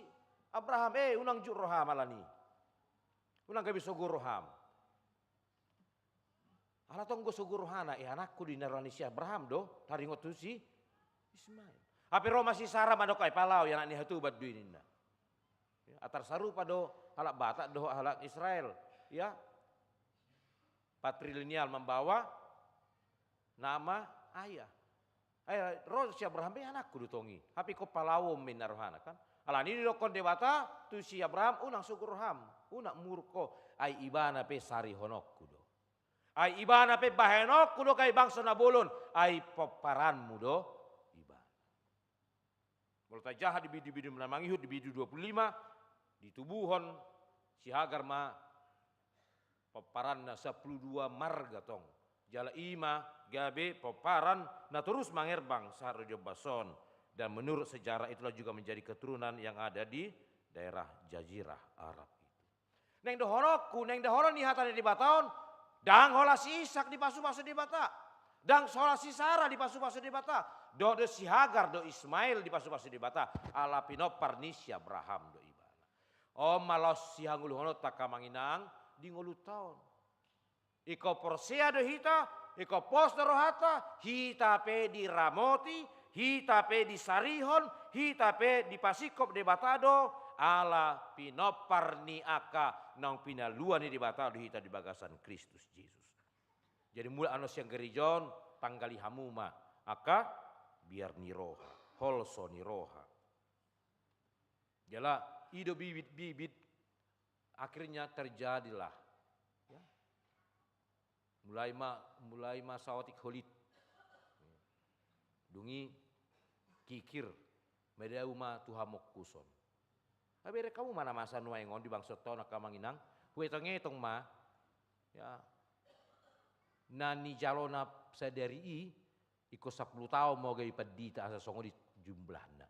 Abraham, eh, unang jut roham alani. Unang gabe sogo roham. Ala tong do sogo rohana, eh, anakku do i, na roha ni si Abraham do taringot tu si Ismail. Hape ro ma si Sara mandok, ai palaho i, anak ni hatoban do i ninna. Ya, antar sarupa do halak Batak dohot halak Israel. Ya. Patrilineal, membawa nama ayah. Eh, ro si Abraham pe anakku do tong i. Hape ingkon palaoon ma ninna rohana kan. Alani i didokkon Debata tu si Abraham, unang sogo roham, unang muruk ho, ai ibana pe sarihononku do. Ai ibana pe bahenonku do gabe bangso na bolon, ai pomparanmu do ibana. Molo tajaha di bindu-bindu na mangihut, di bindu dua puluh lima, ditubuhon si Hagar ma pomparanna sampulu dua marga tong. Jala i ma gabe pomparan na torus mangerbang sahat ro di ombas on. Dan menurut sejarah itulah juga menjadi keturunan yang ada di daerah Jazirah Arab itu. Naeng dohononku, naeng dohonon ni hata ni Debata on, ndang holan si Ishak dipasu-pasu Debata, ndang holan si Sara dipasu-pasu Debata, dohot do si Hagar dohot Ismail dipasu-pasu Debata, ala pinompar ni si Abraham do ibana. On ma laos sihangoluhononta angka amang inang di ngolunta on. Ingkon porsea do hita, ingkon pos do rohanta, hita pe diramoti, hita pe disarihon, hita pe dipasingkop Debata do, ala pinompar ni angka naung pinalua ni Debata do hita di bagasan Kristus Jesus. Jadi mulak annon sian gereja on, tanggali hamu ma angka biar ni roha, holso ni roha. Jala i do bibit-bibit, akhirnya terjadilah. Ya. Mulai ma, mulai ma saotik holit. Dung i kikir, madao ma tu hamongkuson. Tabereng hamu ma na masa nuaeng on di bangsonta on angka amang inang, huetong-etong ma. Ya. Na nijalona sadari i, ingkon sampulu taon ma gabe pandita asa songon i jumlahna.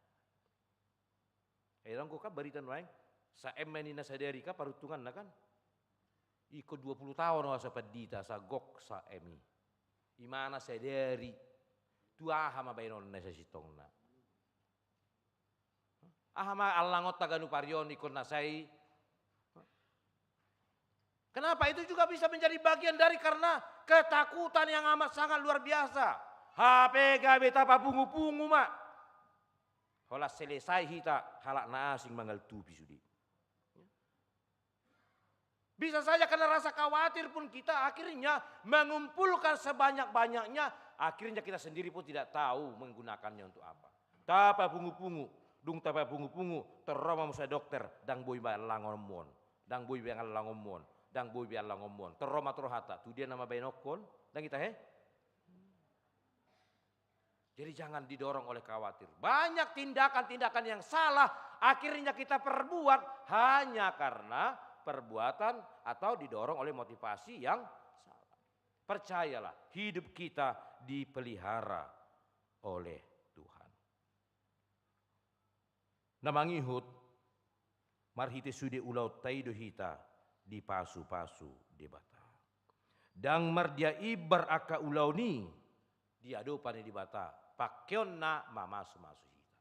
Eh, dang gok kan barita nuaeng, sa M ma ninna sadari kan paruntunganna kan. Ingkon dua puluh taon asa pandita, asa gok sa M i. Imana sadari. Tu aha ma baenonna sasintongna? Aha ma allangonta ganup ari on ingkon na sai? Kenapa itu juga bisa menjadi bagian dari karena ketakutan yang amat sangat luar biasa. Hape gabe tapapungu-pungu ma. Holan selesai hita halak na asing mangaltupi sude. Bisa saja karena rasa khawatir pun kita akhirnya mengumpulkan sebanyak-banyaknya, akhirnya kita sendiri pun tidak tahu menggunakannya untuk apa. Tapapungu-pungu, dung tapapungu-pungu, tor ro ma muse dokter, ndang boi be allangonmu on, ndang boi be allangonmu on, ndang boi be allangonmu on. Tor ro ma tu rohanta, tu dia nama baenonku on, ndang i tahe? Jadi jangan didorong oleh khawatir. Banyak tindakan-tindakan yang salah akhirnya kita perbuat hanya karena perbuatan atau didorong oleh motivasi yang salah. Percayalah, hidup kita dipelihara oleh Tuhan. Na mangihut, marhite sude ulaonta i do hita dipasupasu Debata. Ndang mardia imbar angka ulaon i di adopan ni Debata, pangkeonna mamasumasu hita.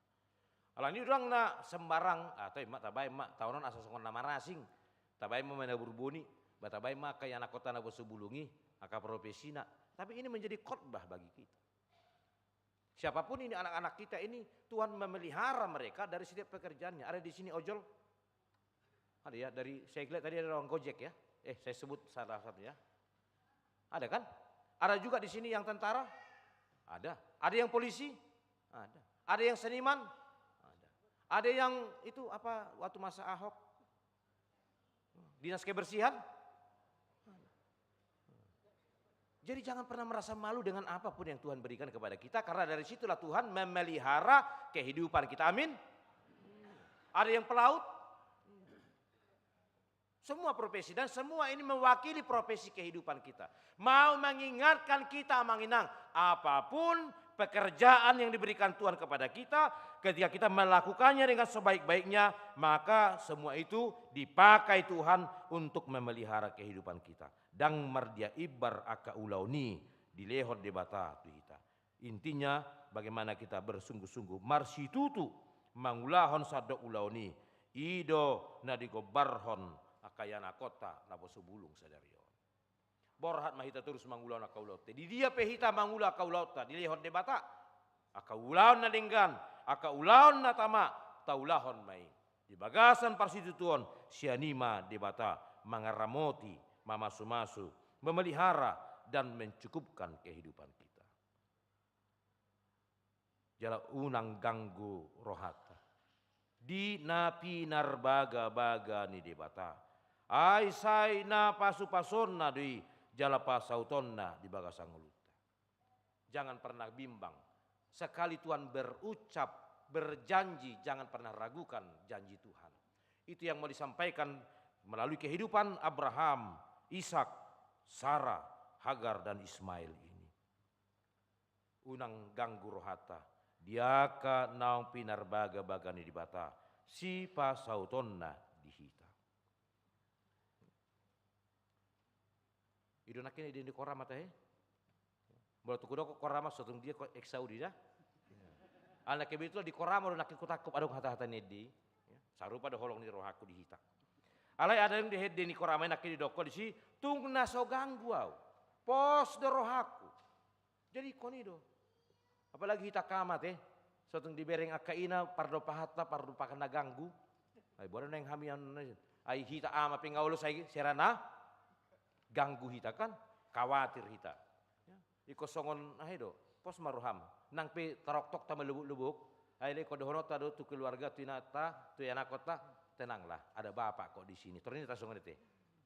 Alani i ndang na sembarang, ah, tahe ma, tabaen ma, taonon asa songon na marasing, tabaen ma manabur boni, ba tabaen ma angka ianakhonta na poso bulung i, angka profesina. Tapi ini menjadi khotbah bagi kita. Siapapun ini anak-anak kita ini, Tuhan memelihara mereka dari setiap pekerjaannya. Ada di sini ojol? Ada ya, dari, saya lihat tadi ada orang Gojek ya. Eh, saya sebut salah satu ya. Ada kan? Ada juga di sini yang tentara? Ada. Ada yang polisi? Ada. Ada yang seniman? Ada. Ada yang itu apa, waktu masa Ahok? Dinas kebersihan? Jadi jangan pernah merasa malu dengan apapun yang Tuhan berikan kepada kita, karena dari situlah Tuhan memelihara kehidupan kita. Amin. Ada yang pelaut? Semua profesi, dan semua ini mewakili profesi kehidupan kita. Mau mengingatkan kita, Amang Inang, apapun pekerjaan yang diberikan Tuhan kepada kita, ketika kita melakukannya dengan sebaik-baiknya, maka semua itu dipakai Tuhan untuk memelihara kehidupan kita. Ndang mardia imbar angka ulaon i dilehon Debata tu hita. Intinya, bagaimana kita bersungguh-sungguh, marsitutu, mangulahon sandok ulaon i, i do na digombarhon angka ianakhonta na poso bulung sadari on. Borhat ma hita torus mangulahon angka ulaonta. Di dia pe hita mangula angka ulaonta, dilehon Debata. Angka ulaon na denggan, angka ulaon na tama, taulahon ma i. Di bagasan parsitutuon, sian i ma Debata mangaramoti, mamasumasu, memelihara, dan mencukupkan kehidupan kita. Jala unang ganggu rohanta di na pinarbagabaga ni Debata. Ai sai na pasupasuonna do i jala pasautonna di bagasan ngolunta. Jangan pernah bimbang. Sekali Tuhan berucap, berjanji, jangan pernah ragukan janji Tuhan. Itu yang mau disampaikan melalui kehidupan Abraham, Ishak, Sarah, Hagar, dan Ismail ini. Unang ganggu rohanta di angka naung pinarbagabaga ni Debata, sipasautonna di hita. I do nangkin ide ni Korama tahe. Molo tung hudok Korama, so tung dia ko eksaudi da. Ala kebetulan di Korama do nangkin hutangkup adong hatahata ni ende i. Sarupa do holong ni rohangku di hita. Alai adong do ende ni Korama i nangkin didokkon disi, tung na so ganggu au. Pos do rohangku. Jadi ingkon i do. Apalagi hita angka ama te, so tung dibereng angka ina, pardompahanta, pardompahan na ganggu. Ai boha do naeng hami anu na, ai hita ama pe nga olo sai sera na ganggu hita kan, khawatir hita. Ya. Ingkon songon aha i do, pos ma roham. Nang pe taroktok ta malobokna lobok, ai ingkon dohononta do tu keluarga, tu inanta, tu ianakhonta, tenanglah, ada bapak kok di sini. Ternyata songon i te.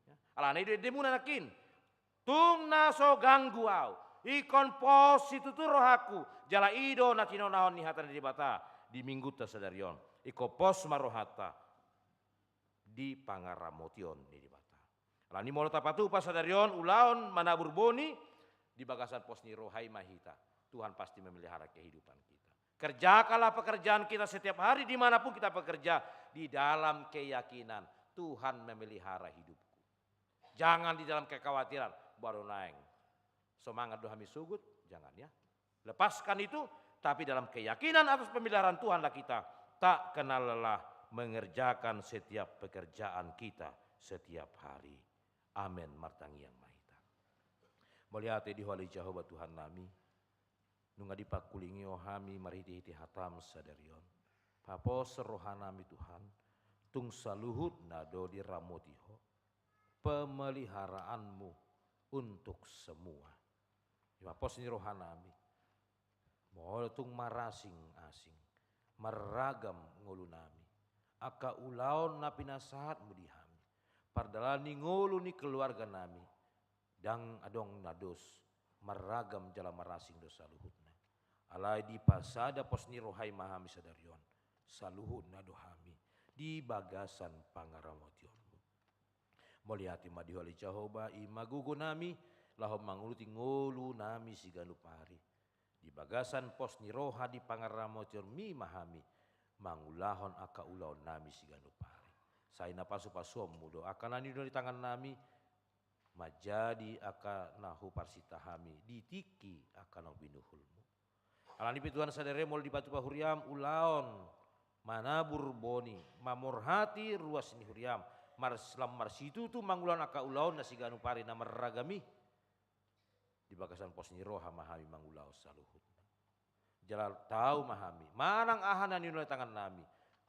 Ya. Alana i do endemuna nangkin. Tung na so ganggu au, ingkon pos situtu rohangku, jala i do na tinonaon ni hata ni Debata di minggunta sadari on, ingkon pos ma rohanta di pangaramotion ni Debata. Alani molo tapatupa sadari on ulaon manabur boni, di bagasan pos ni roha i ma hita, Tuhan pasti memelihara kehidupan kita. Kerjakanlah pekerjaan kita setiap hari di mana pun kita bekerja, di dalam keyakinan Tuhan memelihara hidupku. Jangan di dalam kekhawatiran, baru naeng. Semangat do hami sogot, jangan ya. Lepaskan itu, tapi dalam keyakinan atas pemeliharaan Tuhanlah kita tak kenal lelah mengerjakan setiap pekerjaan kita setiap hari. Amen. Martangiang ma hita. Mauliate di Ho ale Jahowa Tuhan nami. Nunga dipangkulingi Ho hami marhitehite hataM sadari on. Papos roha nami Tuhan, tung saluhutna do diramoti Ho, pemeliharaanMu untuk semua. Ima pos ni roha nami. Molo tung marasing-asing, marragam ngolu nami, angka ulaon na pinasahatMu di hami, pardalanan ni ngolu ni keluarga nami, ndang adong na dos, marragam jala marasing do saluhutna. Alai dipasada pos ni roha i ma hami sadari on, saluhutna do hami di bagasan pangaramotionMu. Mauliate ma di Ho ale Jahowa, i ma gogo nami, laho mangurupi ngolu nami siganup ari. Di bagasan pos ni roha di pangaramotionMi ma hami, mangulahon angka ulaonnami siganup ari. Sai na pasu-pasuonmu do angka na niula ni tangannami, manjadi angka na huparsintahami di tingki angka naung binuhulmu. Alani pe Tuhan sadari on molo dipatupa huriam ulaon manabur boni, mamorhati ruas ni huriam, mars-, lam marsitutu mangulahon angka ulaon na siganup ari na marragam i. Di bagasan pos ni roha ma hami mangulahon saluhutna. Jala tau ma hami, manang aha na niula ni tangannami,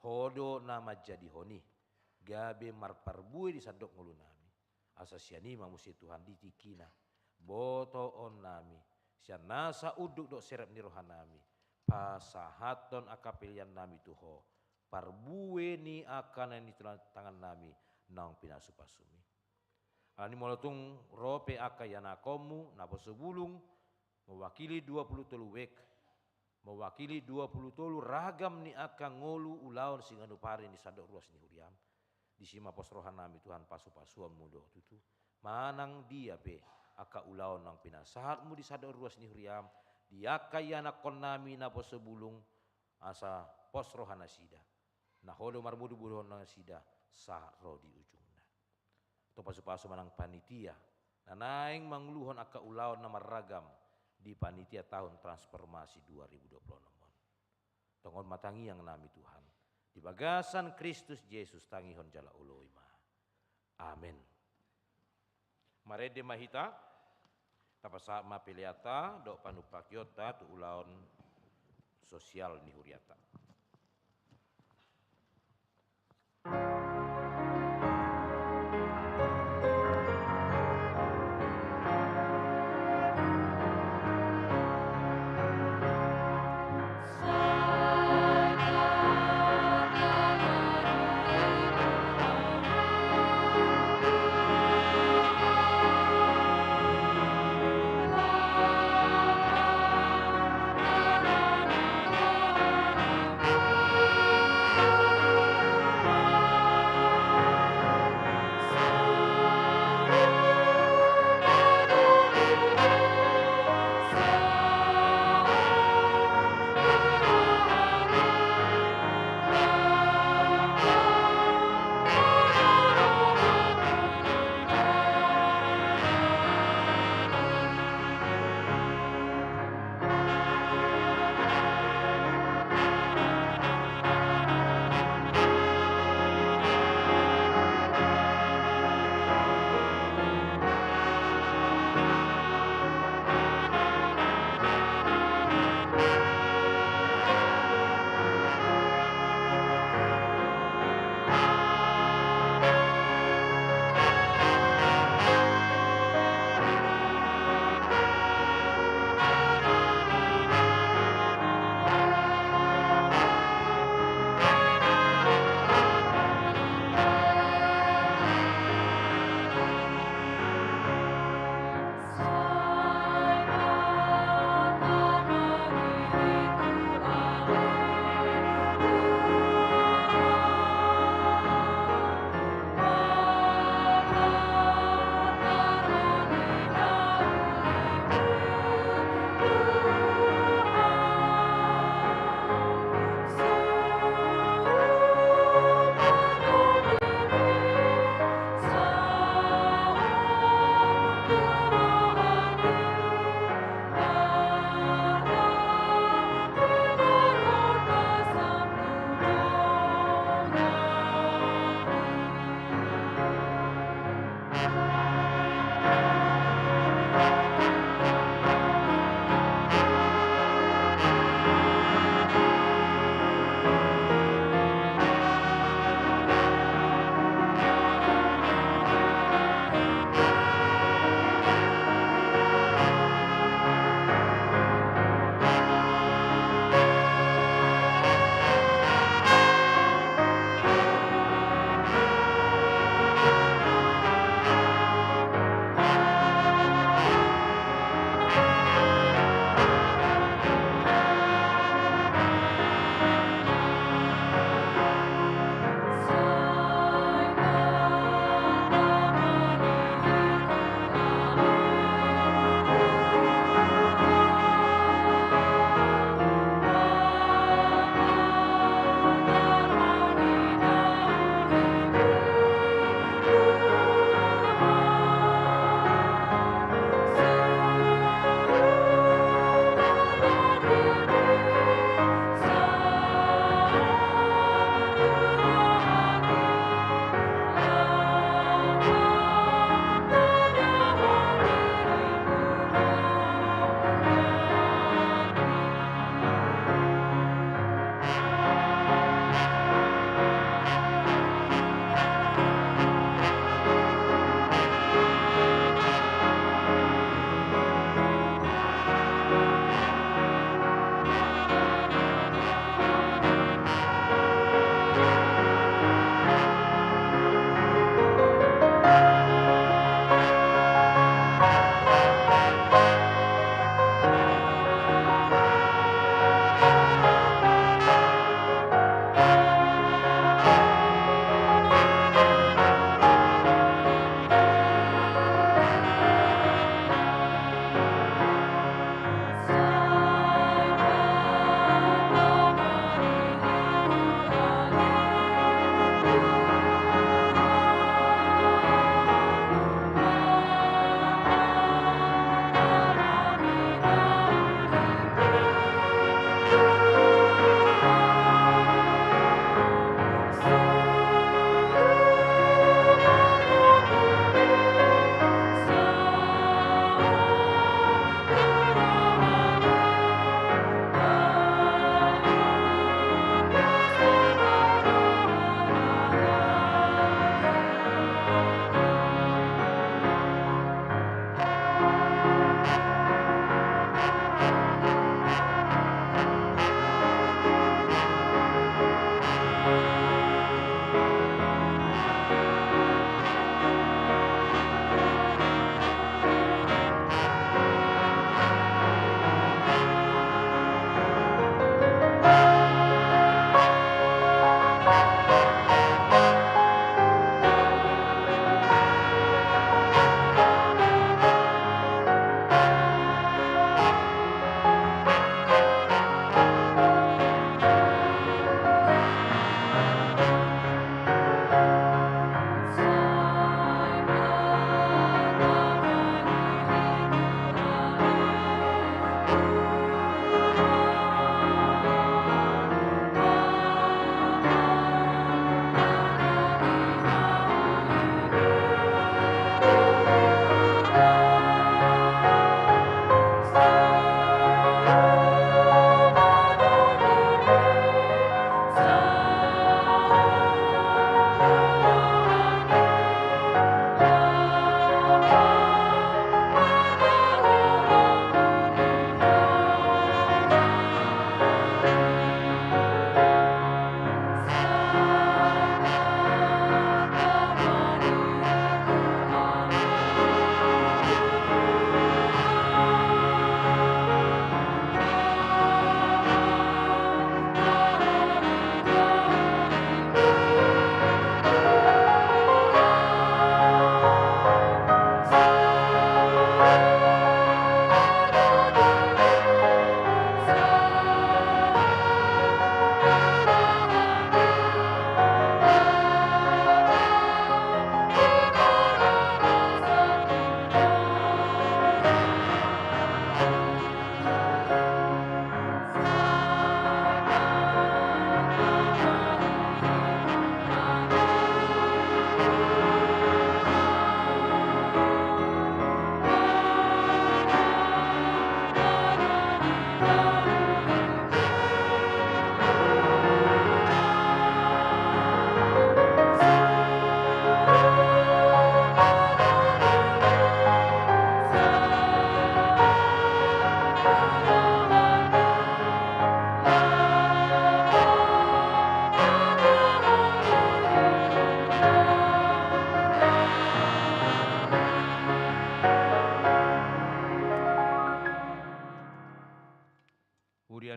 Ho do na manjadihon i, gabe marparbue di sandok ngolunami. Asa sian i ma muse Tuhan di tingkina, botoonnami, sian nasa unduk dohot serep ni rohanami, pasahathon angka peleannami tu Ho, parbue ni angka na niula ni tangannami naung pinasu-pasumi. Alani molo tung ro pe angka ianakhonmu, naposo bulung, mewakili dua puluh tolu wijk, mewakili dua puluh tolu ragam ni angka ngolu ulaon siganup ari di sandok ruas ni huriam. Disi ma pos rohanami Tuhan pasu-pasuonmu do tutu. Manang dia pe angka ulaon naung pinasahatmu di sandok ruas ni huriam, di angka ianakhonnami naposo bulung, asa pos rohanasida. Na Ho do marmudu-muduhon nasida, sahat ro di ujungna. Tong pasu-pasu ma nang panitia, na naeng manguluhon angka ulaon na marragam di panitia tahun transformasi dua ribu dua puluh enam on. Tongon ma tangiangnami Tuhan, di bagasan Kristus Jesus tangihon jala oloi ma. Amen. Marende ma hita, tapasahat ma peleanta dohot panumpakionta tu ulaon sosial ni hurianta.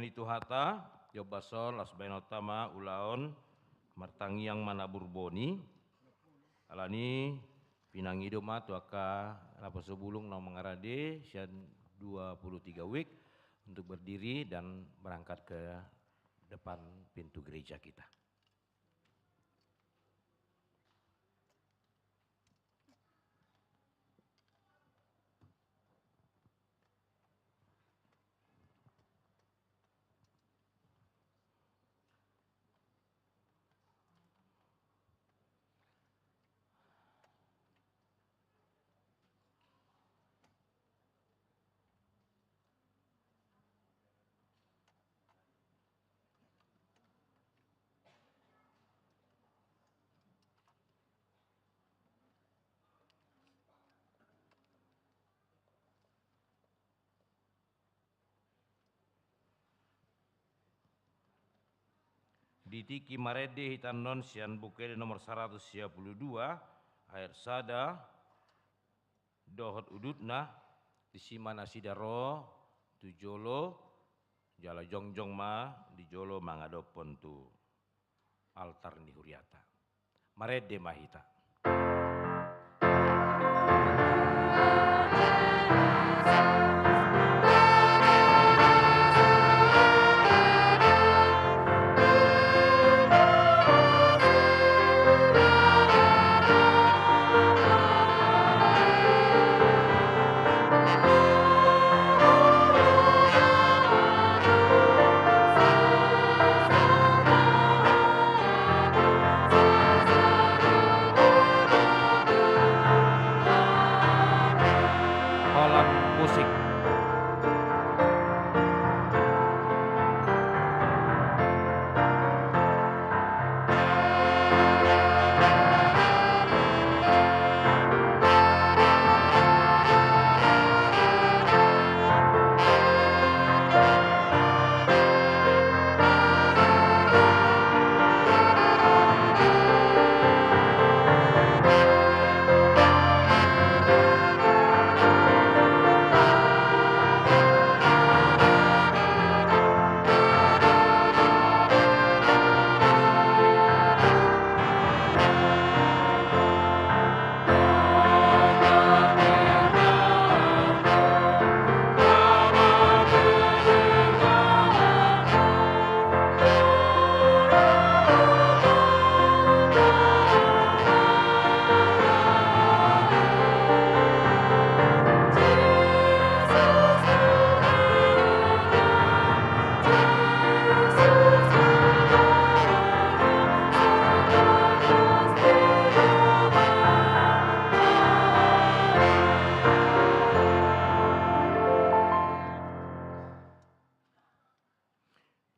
Ni Tuhanta, jompa son, laos baenonta ma ulaon martangiang manabur boni. Alani pinangido ma tu angka naposobulung na mangarade sian dua puluh tiga wik untuk berdiri dan berangkat ke depan pintu gereja kita. Di tingki marende hita annon sian Buku Ende nomor saratus sia pulu dua, ayat sada dohot udutna, disi ma nasida ro tu jolo, jala jongjong ma di jolo mangadophon tu altar ni huriata. Marende ma hita. Holan musik.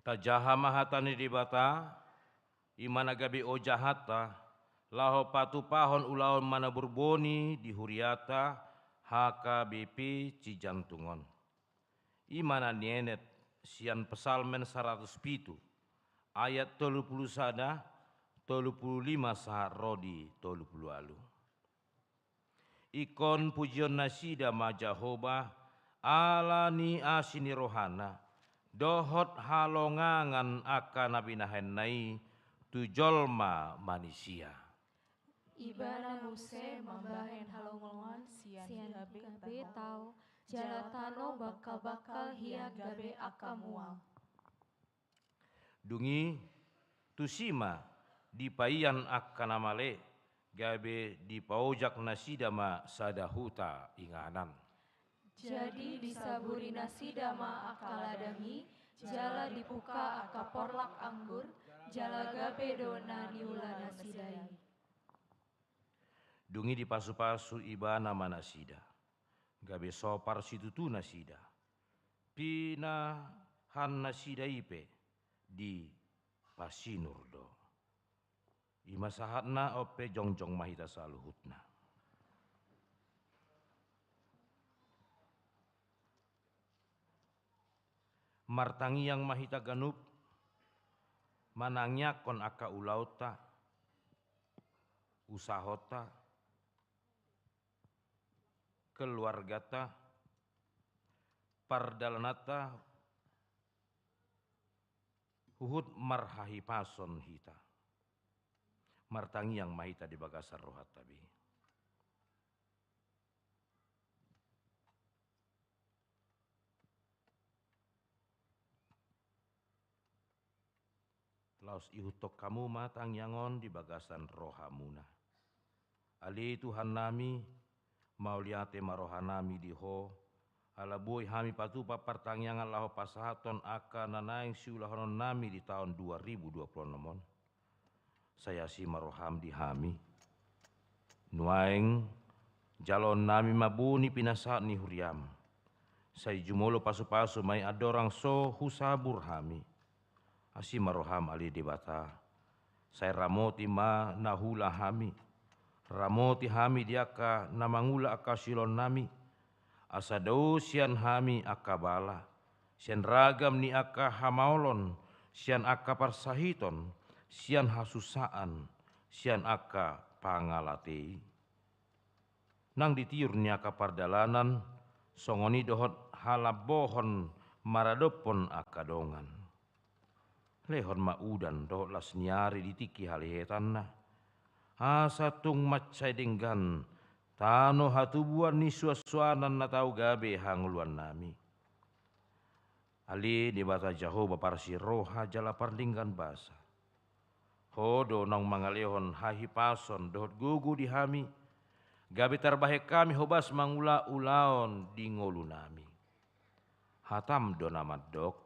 Tajaha ma hata ni Debata, i ma na gabe ojahanta, laho patupahon ulaon manabur boni di huriata H K B P Cijantung on. I ma na nienet sian Psalmen saratus pitu, ayat tolu pulu sada, tolu pulu lima sahat ro di tolu pulu ualu. Ingkon pujion nasida ma Jahowa, ala ni asi ni rohana, dohot halongangan angka na binahenna i tu jolma manisia. Ibana muse mambahen halongangan sian gabe tao, jala tano bangkalbangkal hian gabe angka mual. Dung i tusi ma dipaian angka na male, gabe dipaojak nasida ma sada huta inganan. Jadi disaburi nasida ma angka ladang i, jala dipungka angka porlak anggur, jala gabe do na niula nasida i. Dung i dipasupasu ibana ma nasida, gabe sopar situtu nasida. Pinahan nasida i pe dipasinur do. I ma sahatna, on pe jongjong ma hita saluhutna. Martangiang ma hita ganup, manangiangkon angka ulaonta, usahonta, keluargata, pardalananta, Huhut marhahipason hita. Martangiang ma hita di bagasan rohanta be. Laos ihuthon hamu ma tangiang on di bagasan rohamuna. Ale Tuhannami, mauliate ma rohanami di Ho, ala boi hami patupa partangiangan laho pasahathon angka na naeng siulahononnami di taon dua ribu dua puluh onom on. Sai asi ma roham di hami. Nuaeng jaloonnami ma boni pinasahat ni huriam. Sai jumolo pasupasu ma i andorang so husabur hami. Asi ma roham ale Debata. Sai ramoti ma na huula hami. Ramoti hami di angka na mangula angka siulaonnami. Asa dao sian hami angka bala. Sian ragam ni angka hamaolon. Sian angka parsahiton. Sian hasusaan. Sian angka pangalatei. Nang di tiur ni angka pardalanan, songon i dohot halambohon maradophon angka dongan. Lehon ma udan dohot las ni ari di tingki halehetanna. Asa tung mansai denggan tano hatubuan ni suansuanan na tau gabe hangoluannami. Ale Debata Jahowa parsiroha jala pardenggan basa. Ho do naung mangalehon hahipason dohot gogo di hami, gabe tarbahen hami hobas mangula ulaon di ngolunami. Hatam do na mandok,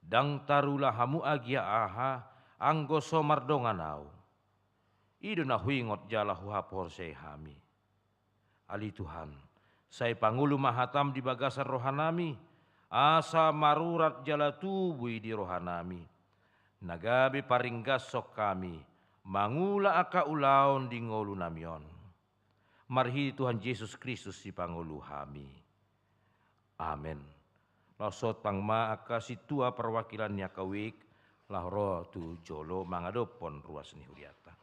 ndang tarula hamu agia aha, anggo so mardongan ahu. I do na huingot jala huhaporseai hami. Ale Tuhan, sai pangolu ma hatam di bagasan rohanami, asa marurat jala tubu i di rohanami. Na gabe paringgashon hami, mangula angka ulaon di ngolunami on. Marhite Tuhan Jesus Kristus sipangolu hami. Amen. Laos tang ma angka sintua parwakilan ni angka wijk, laho ro tu jolo mangadophon ruas ni hurianta.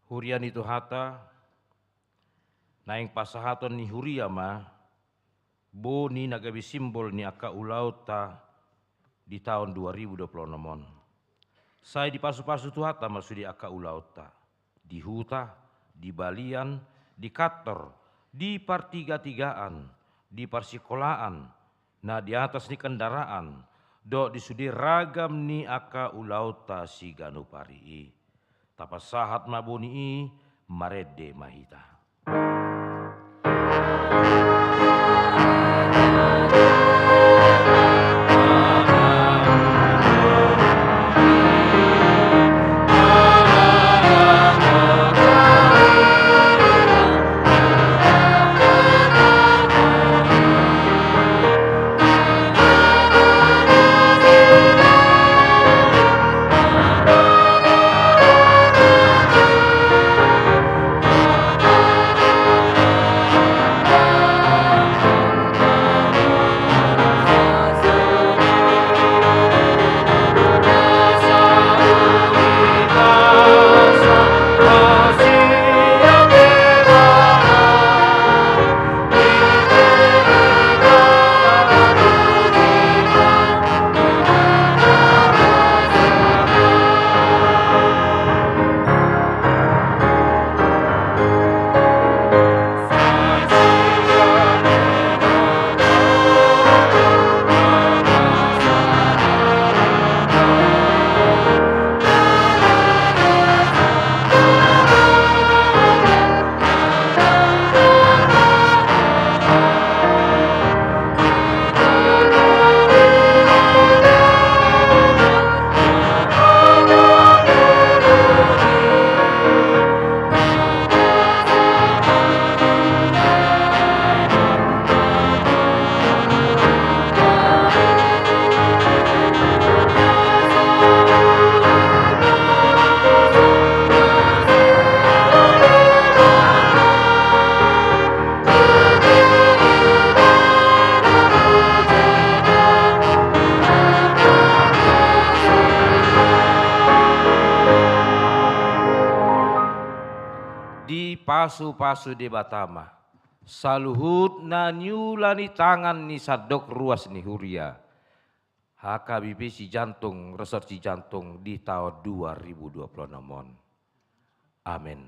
Huria ni Tuhanta, naeng pasahaton ni huria ma boni na gabe simbol ni angka ulaonta di taon dua ribu dua puluh onom on. Sai dipasupasu Tuhanta ma sude angka ulaonta, di huta, di balian, di kantor, di partigatigaan, di parsikolaan, na di atas ni kendaraan, dohot di sude ragam ni angka ulaonta siganup ari i. Tapasahat ma boni i, marende ma hita. pasu-pasu Debata ma saluhut na niula ni tangan ni sandok ruas ni huria H K B P Sijantung, Resort Sijantung di taon dua ribu dua puluh enam on. Amen.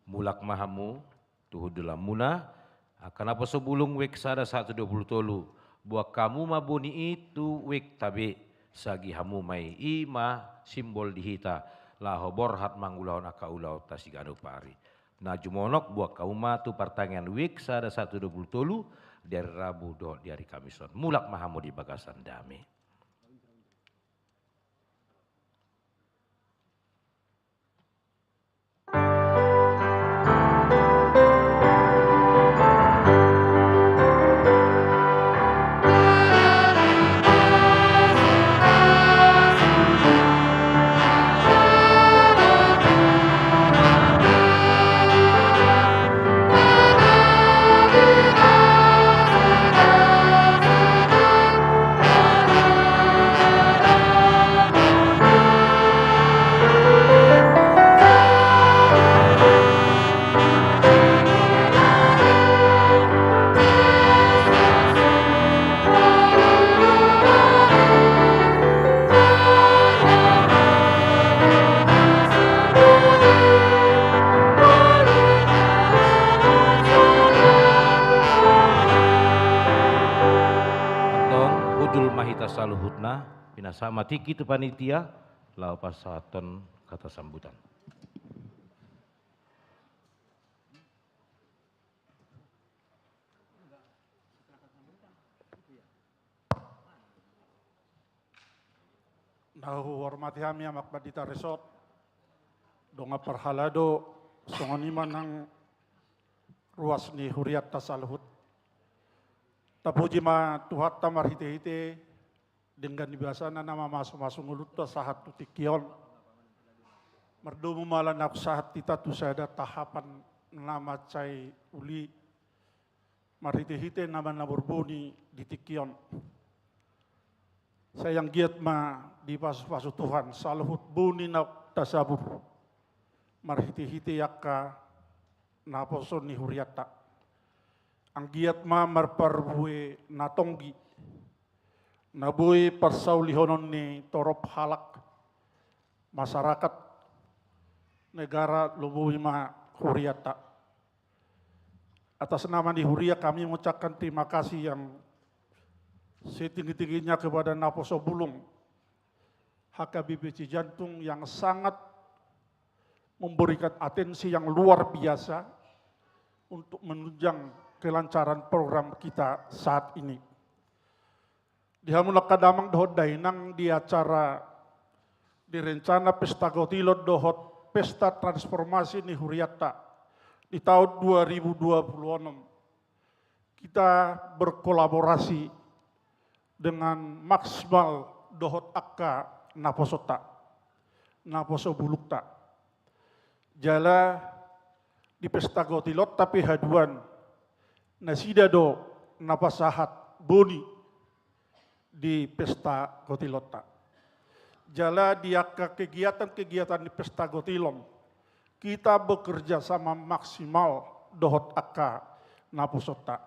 Mulak ma hamu tu hundulanmuna, angka naposo bulung, wijk sada sahat tu dua puluh tolu, boan hamu ma boni i tu wijk ta be, sagi hamu ma i, i ma simbol di hita, laho borhat mangulahon angka ulaonta siganup ari. Na jumonok, boan hamu ma tu partangiangan wijk sada sahat tu dua puluh tolu, di ari Rabu dohot di ari Kamis on. Mulak ma hamu di bagasan dame. Antong hundul ma hita saluhutna, pinasahat ma tingki tu panitia, laho pasahathon kata sambutan. Na huhormati hami Amang Pandita Resort, dongan parhalado, songon i ma nang ruas ni hurianta saluhut. Tapuji ma Tuhanta marhitehite denggan ni basana na mamasumasu ngolunta sahat tu tingki on. Mardomu ma ala naung sahat hita tu sada tahapan na mansai uli, marhitehite na manaburbuni di tingki on. Sai anggiat ma dipasupasu Tuhan saluhut boni naung tasabur marhitehite angka naposo ni hurianta. Anggiat ma marparbue na tonggi, na boi parsaulihonon ni torop halak, masyarakat, negara, lumobi ma hurianta. Atas nama ni huria kami mengucapkan terima kasih yang setinggi-tingginya kepada Naposo Bulung H K B P Sijantung yang sangat memberikan atensi yang luar biasa untuk menunjang kelancaran program kita saat ini. Di hamu angka damang dohot dainang, di acara, di rencana pesta gotilon dohot pesta transformasi ni hurianta di taon dua ribu dua puluh enam, kita berkolaborasi dengan maksimal dohot angka naposonta, naposo bulungta. Jala di pesta gotilonta pe haduan, nasida do na pasahat boni di pesta gotilonta. Jala di angka kegiatan-kegiatan di pesta gotilon, kita bekerja sama maksimal dohot angka naposonta.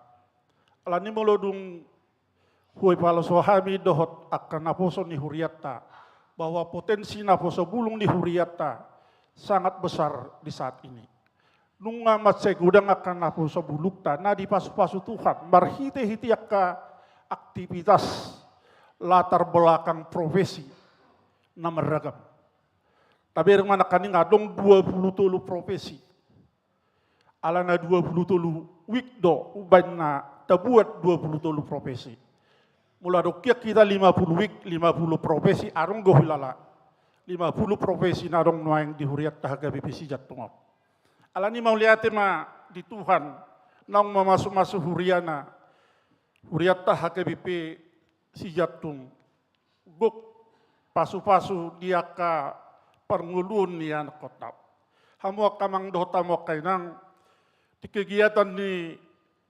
Alani molo dung huipaloso hami dohot angka naposo ni hurianta bahwa potensi naposo bulung ni hurianta sangat besar di saat ini. Nunga mansai godang angka naposo bulungta na dipasupasu Tuhan marhitehite angka aktivitas latar belakang profesi na marragam. Tabereng ma nangkaning adong dua puluh tolu profesi. Alana dua puluh tolu wijk do umbaen na tabuat dua puluh tolu profesi. Molo adong hian hita lima puluh wijk, lima puluh profesi, adong do huilala lima puluh profesi na adong nuaeng di hurianta H K B P Sijantung on. Alani mauliate ma di Tuhan naung mamasumasu huriana, hurianta H K B P Sijantung, gok pasupasu di angka parngoluon ni anakhonta. Hamu angka amang dohot hamu angka inang, di kegiatan ni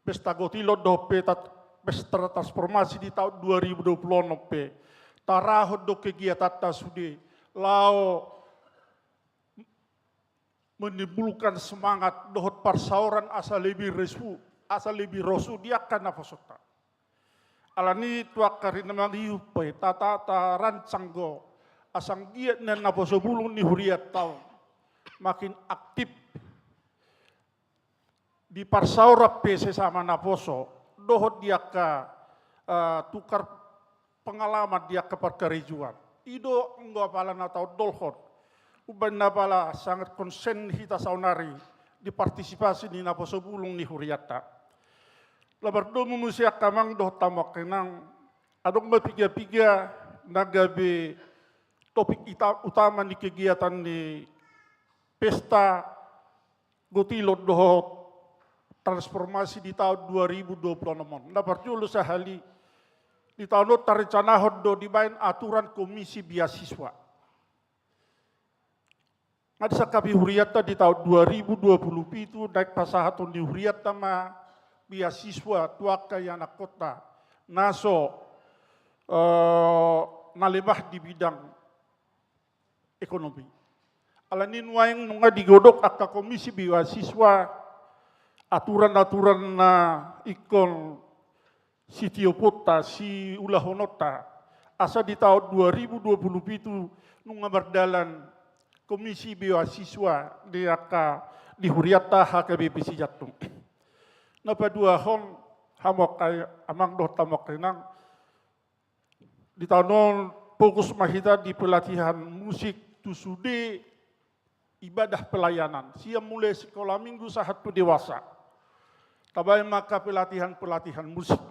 pesta gotilon dohot pesta transformasi di taon dua ribu dua puluh onom pe, tarahon do kegiatanta sude laho menimbulkan semangat dohot parsaoran asa lebih rosu, asa lebih rosu di angka naposonta. Alani tu angka ari na mangihut pe ta, ta, tarancang do asa anggiat na naposo bulung ni hurianta on makin aktif di parsaoran pe sesama naposo, dohot di angka, eh, tukar pengalaman di angka parkarejoan. I do anggo apala na taondolhon. Umbahen na apala sangat konsen hita saonari di partisipasi ni naposo bulung ni hurianta. Na mardomu muse angka amang dohot hamu angka inang, adong ma piga-piga na gabe topik ita-, utama ni kegiatan ni pesta gotilon dohot transformasi di taon dua ribu dua puluh enam on. Na parjolo sahali, di taon on tarencanahon do dibaen aturan komisi beasiswa. Nga disangkapi hurianta di taon dua ribu dua puluh pitu naeng pasahaton ni hurianta ma beasiswa tu angka ianakhonta na so, eh, na lemah di bidang ekonomi. Alani nuaeng nunga digodok angka komisi beasiswa aturan-aturan na ingkon sitioponta, siulahononta. Asa di taon dua ribu dua puluh pitu nunga mardalan komisi beasiswa di angka di hurianta H K B P Sijantung. Na paduahon hamu angka amang dohot hamu angka inang, di taon on fokus ma hita di pelatihan musik tu sude ibadah pelayanan. Sian mulai sekolah minggu sahat tu dewasa. Tabaen ma angka pelatihan-pelatihan musik.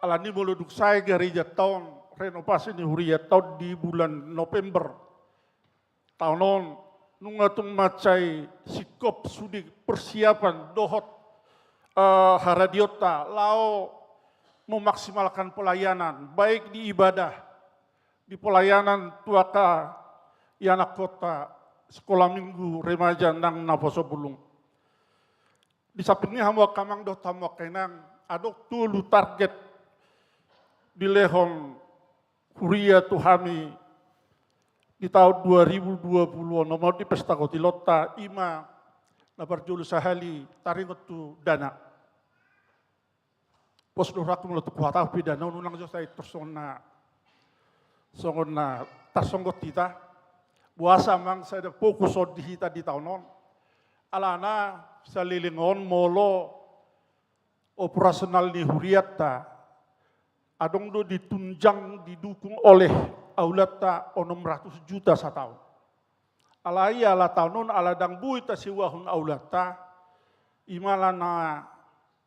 Alani molo dung sae garejanta on renovasi ni hurianta on di bulan November taon on, nunga tung mansai singkop sude persiapan dohot, eh, haradionta laho memaksimalkan pelayanan, baik di ibadah, di pelayanan tu angka ianakhonta sekolah minggu remaja nang naposo bulung. Di samping ni i hamu angka amang dohot hamu angka inang, adong tolu target dilehon huria tu hami di taon dua ribu dua puluh onom on di pesta gotilonta, i ma na parjolo sahali taringot tu dana. Pos do rohangku molo tung huhatahon pe dana on unang jo sai tor songon na, songon na tarsonggot hita. Boasa amang sada fokus on di hita di taon on? Alana saleleng on molo operasional ni hurianta, adong do ditunjang, didukung oleh aulanta onom ratus juta sataon. Alai ala taon on, ala ndang boi tasewaon aulanta, i ma alana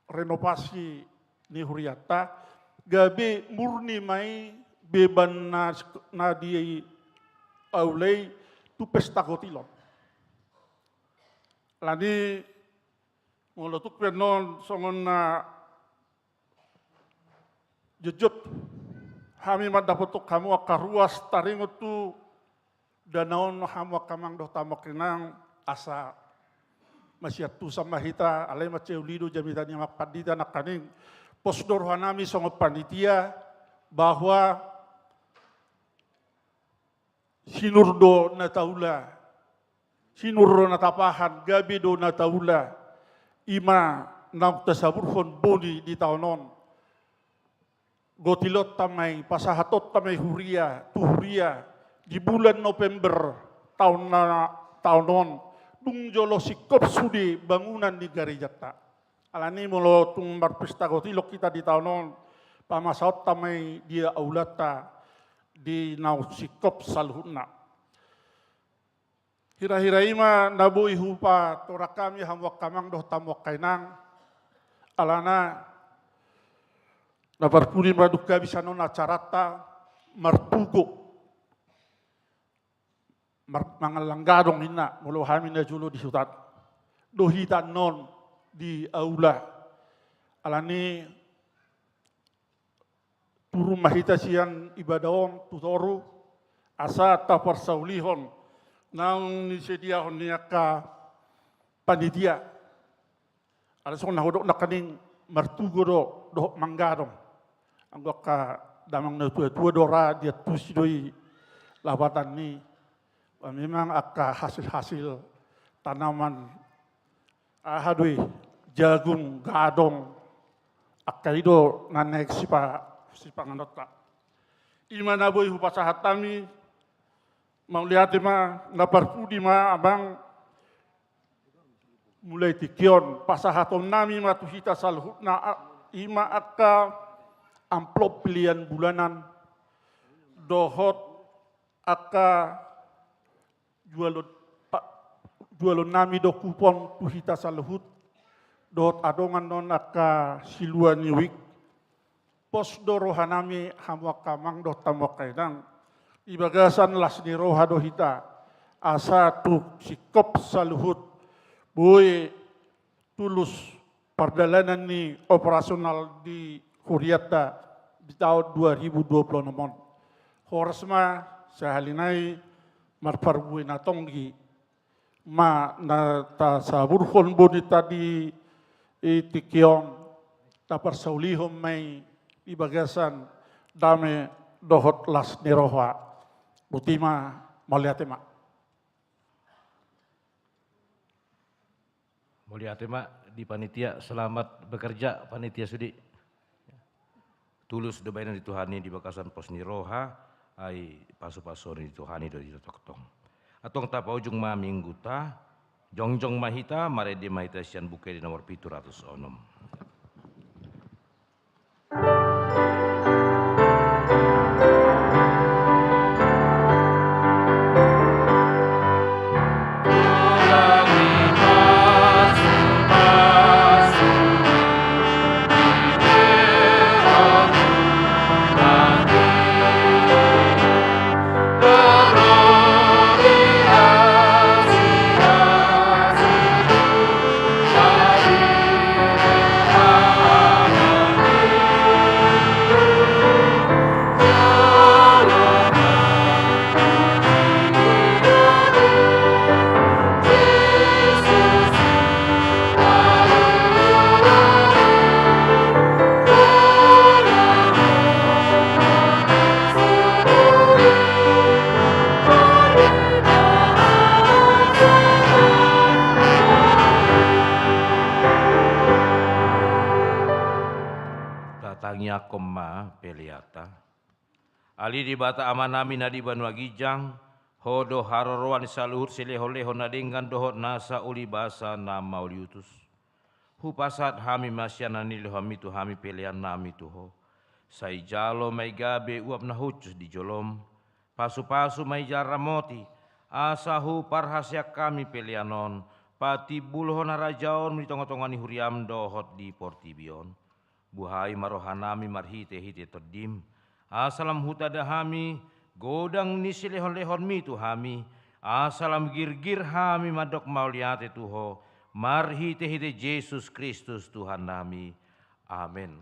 renovasi ni hurianta, gabe murni ma i beban na, na di aula i tu pesta gotilon. Alani molo tung pe annon songon na jotjot hami mandapothon hamu angka ruas taringot tu dana on, hamu angka amang dohot hamu angka inang, asa masiantusan ma hita, alai mansai uli do jamita ni amang pandita nangkaning. Pos do rohanami songon panitia bahwa sinur do na taula, sinur do na tapahan, gabe do na taula, i ma naung tasaburhon boni di taon on. Gotilonta ma i, pasahatonta ma i huria tu huria di bulan November taon na, taon on, dung jolo singkop sude bangunan ni garejanta. Alani molo tung marpesta gotilon hita di taon on, pamasaonta ma i di aulanta di naung singkop saluhutna. Hira-hira i ma na boi hupatorang hami hamu angka amang dohot hamu angka inang, alana na parpudi ma dung hami sian on acaranta martugo, mar-, mangallang gadong inna molo hami na jolo di huta, do hita annon di aula. Alani turun ma hita sian ibadah on tu toru, asa taparsaulihon naung disediahon ni angka panitia. Alai songon na hudok nangkaning martugo do dohot manggadong. Anggo angka damang na tua-tua do ra diantusi do i lapatan ni memang angka hasil-hasil tanaman, aha do i, jagung, gadong, angka i do na naeng sipa-, sipanganonta. I ma na boi hupasahat hami, mauliate ma, na parpudi ma amang. Mulai tingki on pasahaton nami ma tu hita saluhutna, a-, i ma angka amplop pelean bulanan dohot angka jualon, pa-, jualon nami do kupon tu hita saluhut, dohot adong annon angka silua ni wik. Pos do roha nami, hamu angka amang dohot hamu angka inang, di bagasan las ni roha do hita, asa tung singkop saluhut boi tulus pardalanan ni operasional di hurianta di taon dua ribu dua puluh enam on. Horas ma sahali nai marparbue na tonggi ma na tasaburhon boninta di, i, tingki on, taparsaulihon ma i di bagasan dame dohot las ni roha. Boti ma, mauliate ma. Mauliate ma di panitia, selamat bekerja panitia sude. Tulus do bahenon di Tuhan i di bagasan pos ni roha, ai pasu-pasuon ni Tuhan i do di tongtong. Antong tapaujung ma minggunta, jongjong ma hita, marende ma hita sian Buku Ende nomor pitu ratus onom. Tatangiangkon ma peleanta. Ale Debata Amanami na di banua ginjang, Ho do haroroan ni saluhut silehon-lehon na denggan dohot nasa uli basa na mauliutus. Hupasahat hami ma sian na nilehonmi tu hami peleannami tu Ho. Sai jalo ma i gabe uap na hushus di jolom. Pasu-pasu ma i jala ramoti, asa huparhaseang hami pelean on patimbulhon harajaonmu di tonga-tonga ni huriam dohot di portibi on. Buhai ma rohanami marhite-hite Tondim, asa lam hutanda hami godang ni silehon-lehonmi tu hami, asa lam girgir hami mandok mauliate tu Ho, marhite-hite Jesus Kristus Tuhannami. Amen.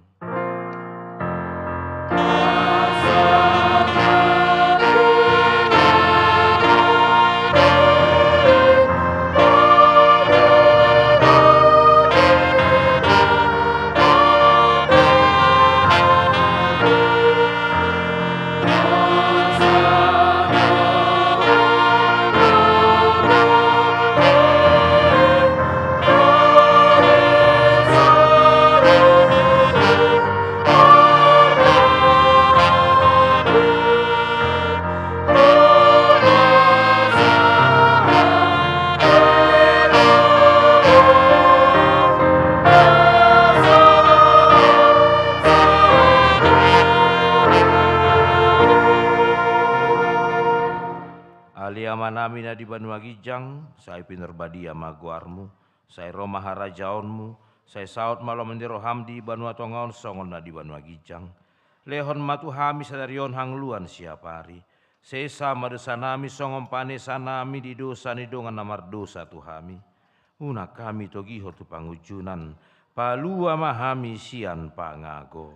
Ale Amanami na di banua ginjang, sai pinarbadia ma goarmu, sai ro ma harajaonmu, sai saut ma lomo ni roham di banua tonga on songon na di banua ginjang. Lehon ma tu hami sadari on hangoluan siapari. Sesa ma dosanami songon panesanami di dosa ni dongan na mardosa tu hami. Unang hami togihon tu pangunjunan, palua ma hami sian pangago.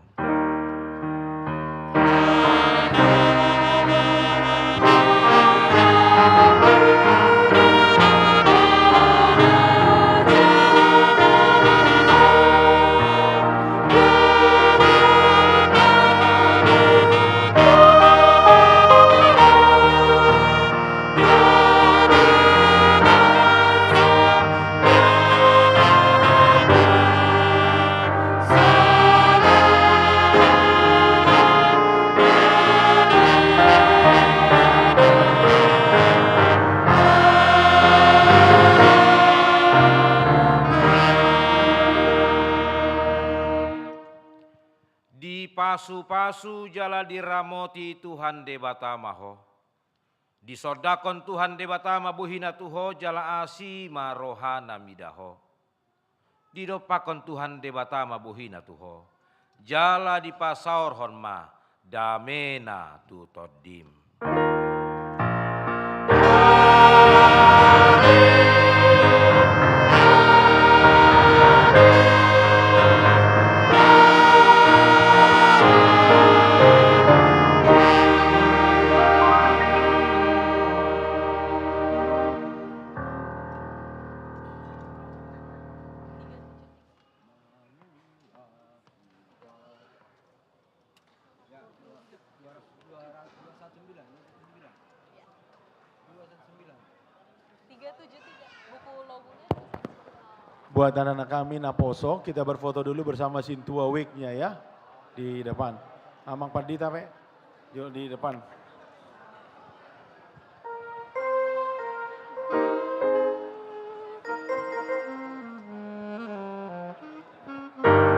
Dipasupasu jala diramoti Tuhan Debata ma ho. Disondangkon Tuhan Debata ma bohina tu ho jala asi ma rohana mida ho. Didompakkon Tuhan Debata ma bohina tu ho, jala dipasaorhon ma damena tu tondim. Buat anak-anak kami naposo, kita berfoto dulu bersama sintua wig-nya ya, di depan. Amang Pandita pe, yuk di depan.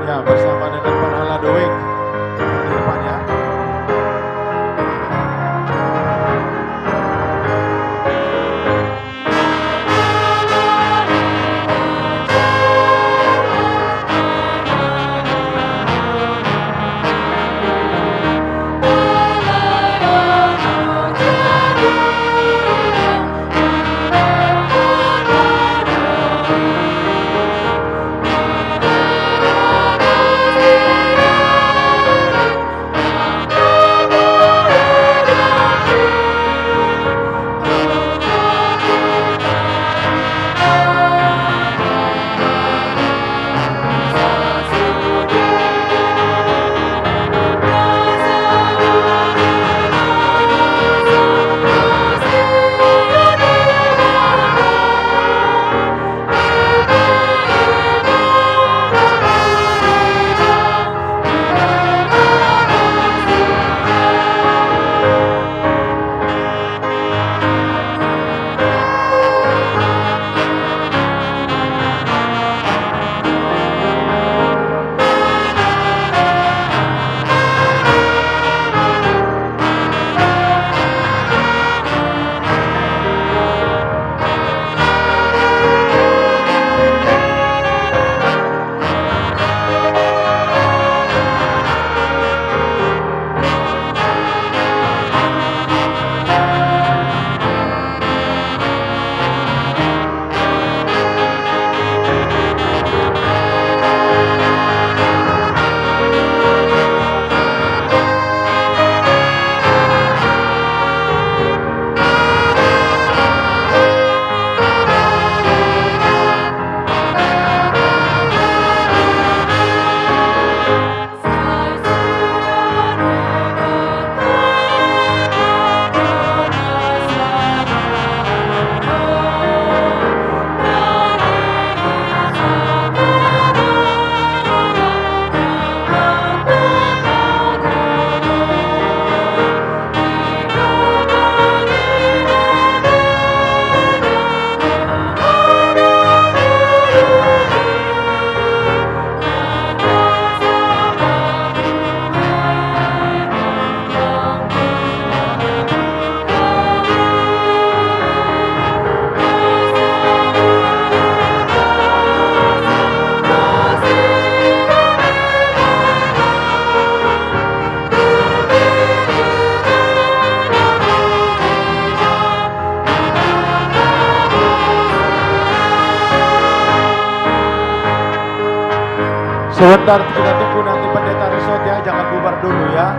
Ya, bersama dengan para haladoek. Di depan ya. Sebentar kita tunggu nanti pendeta resort ya, jangan bubar dulu ya.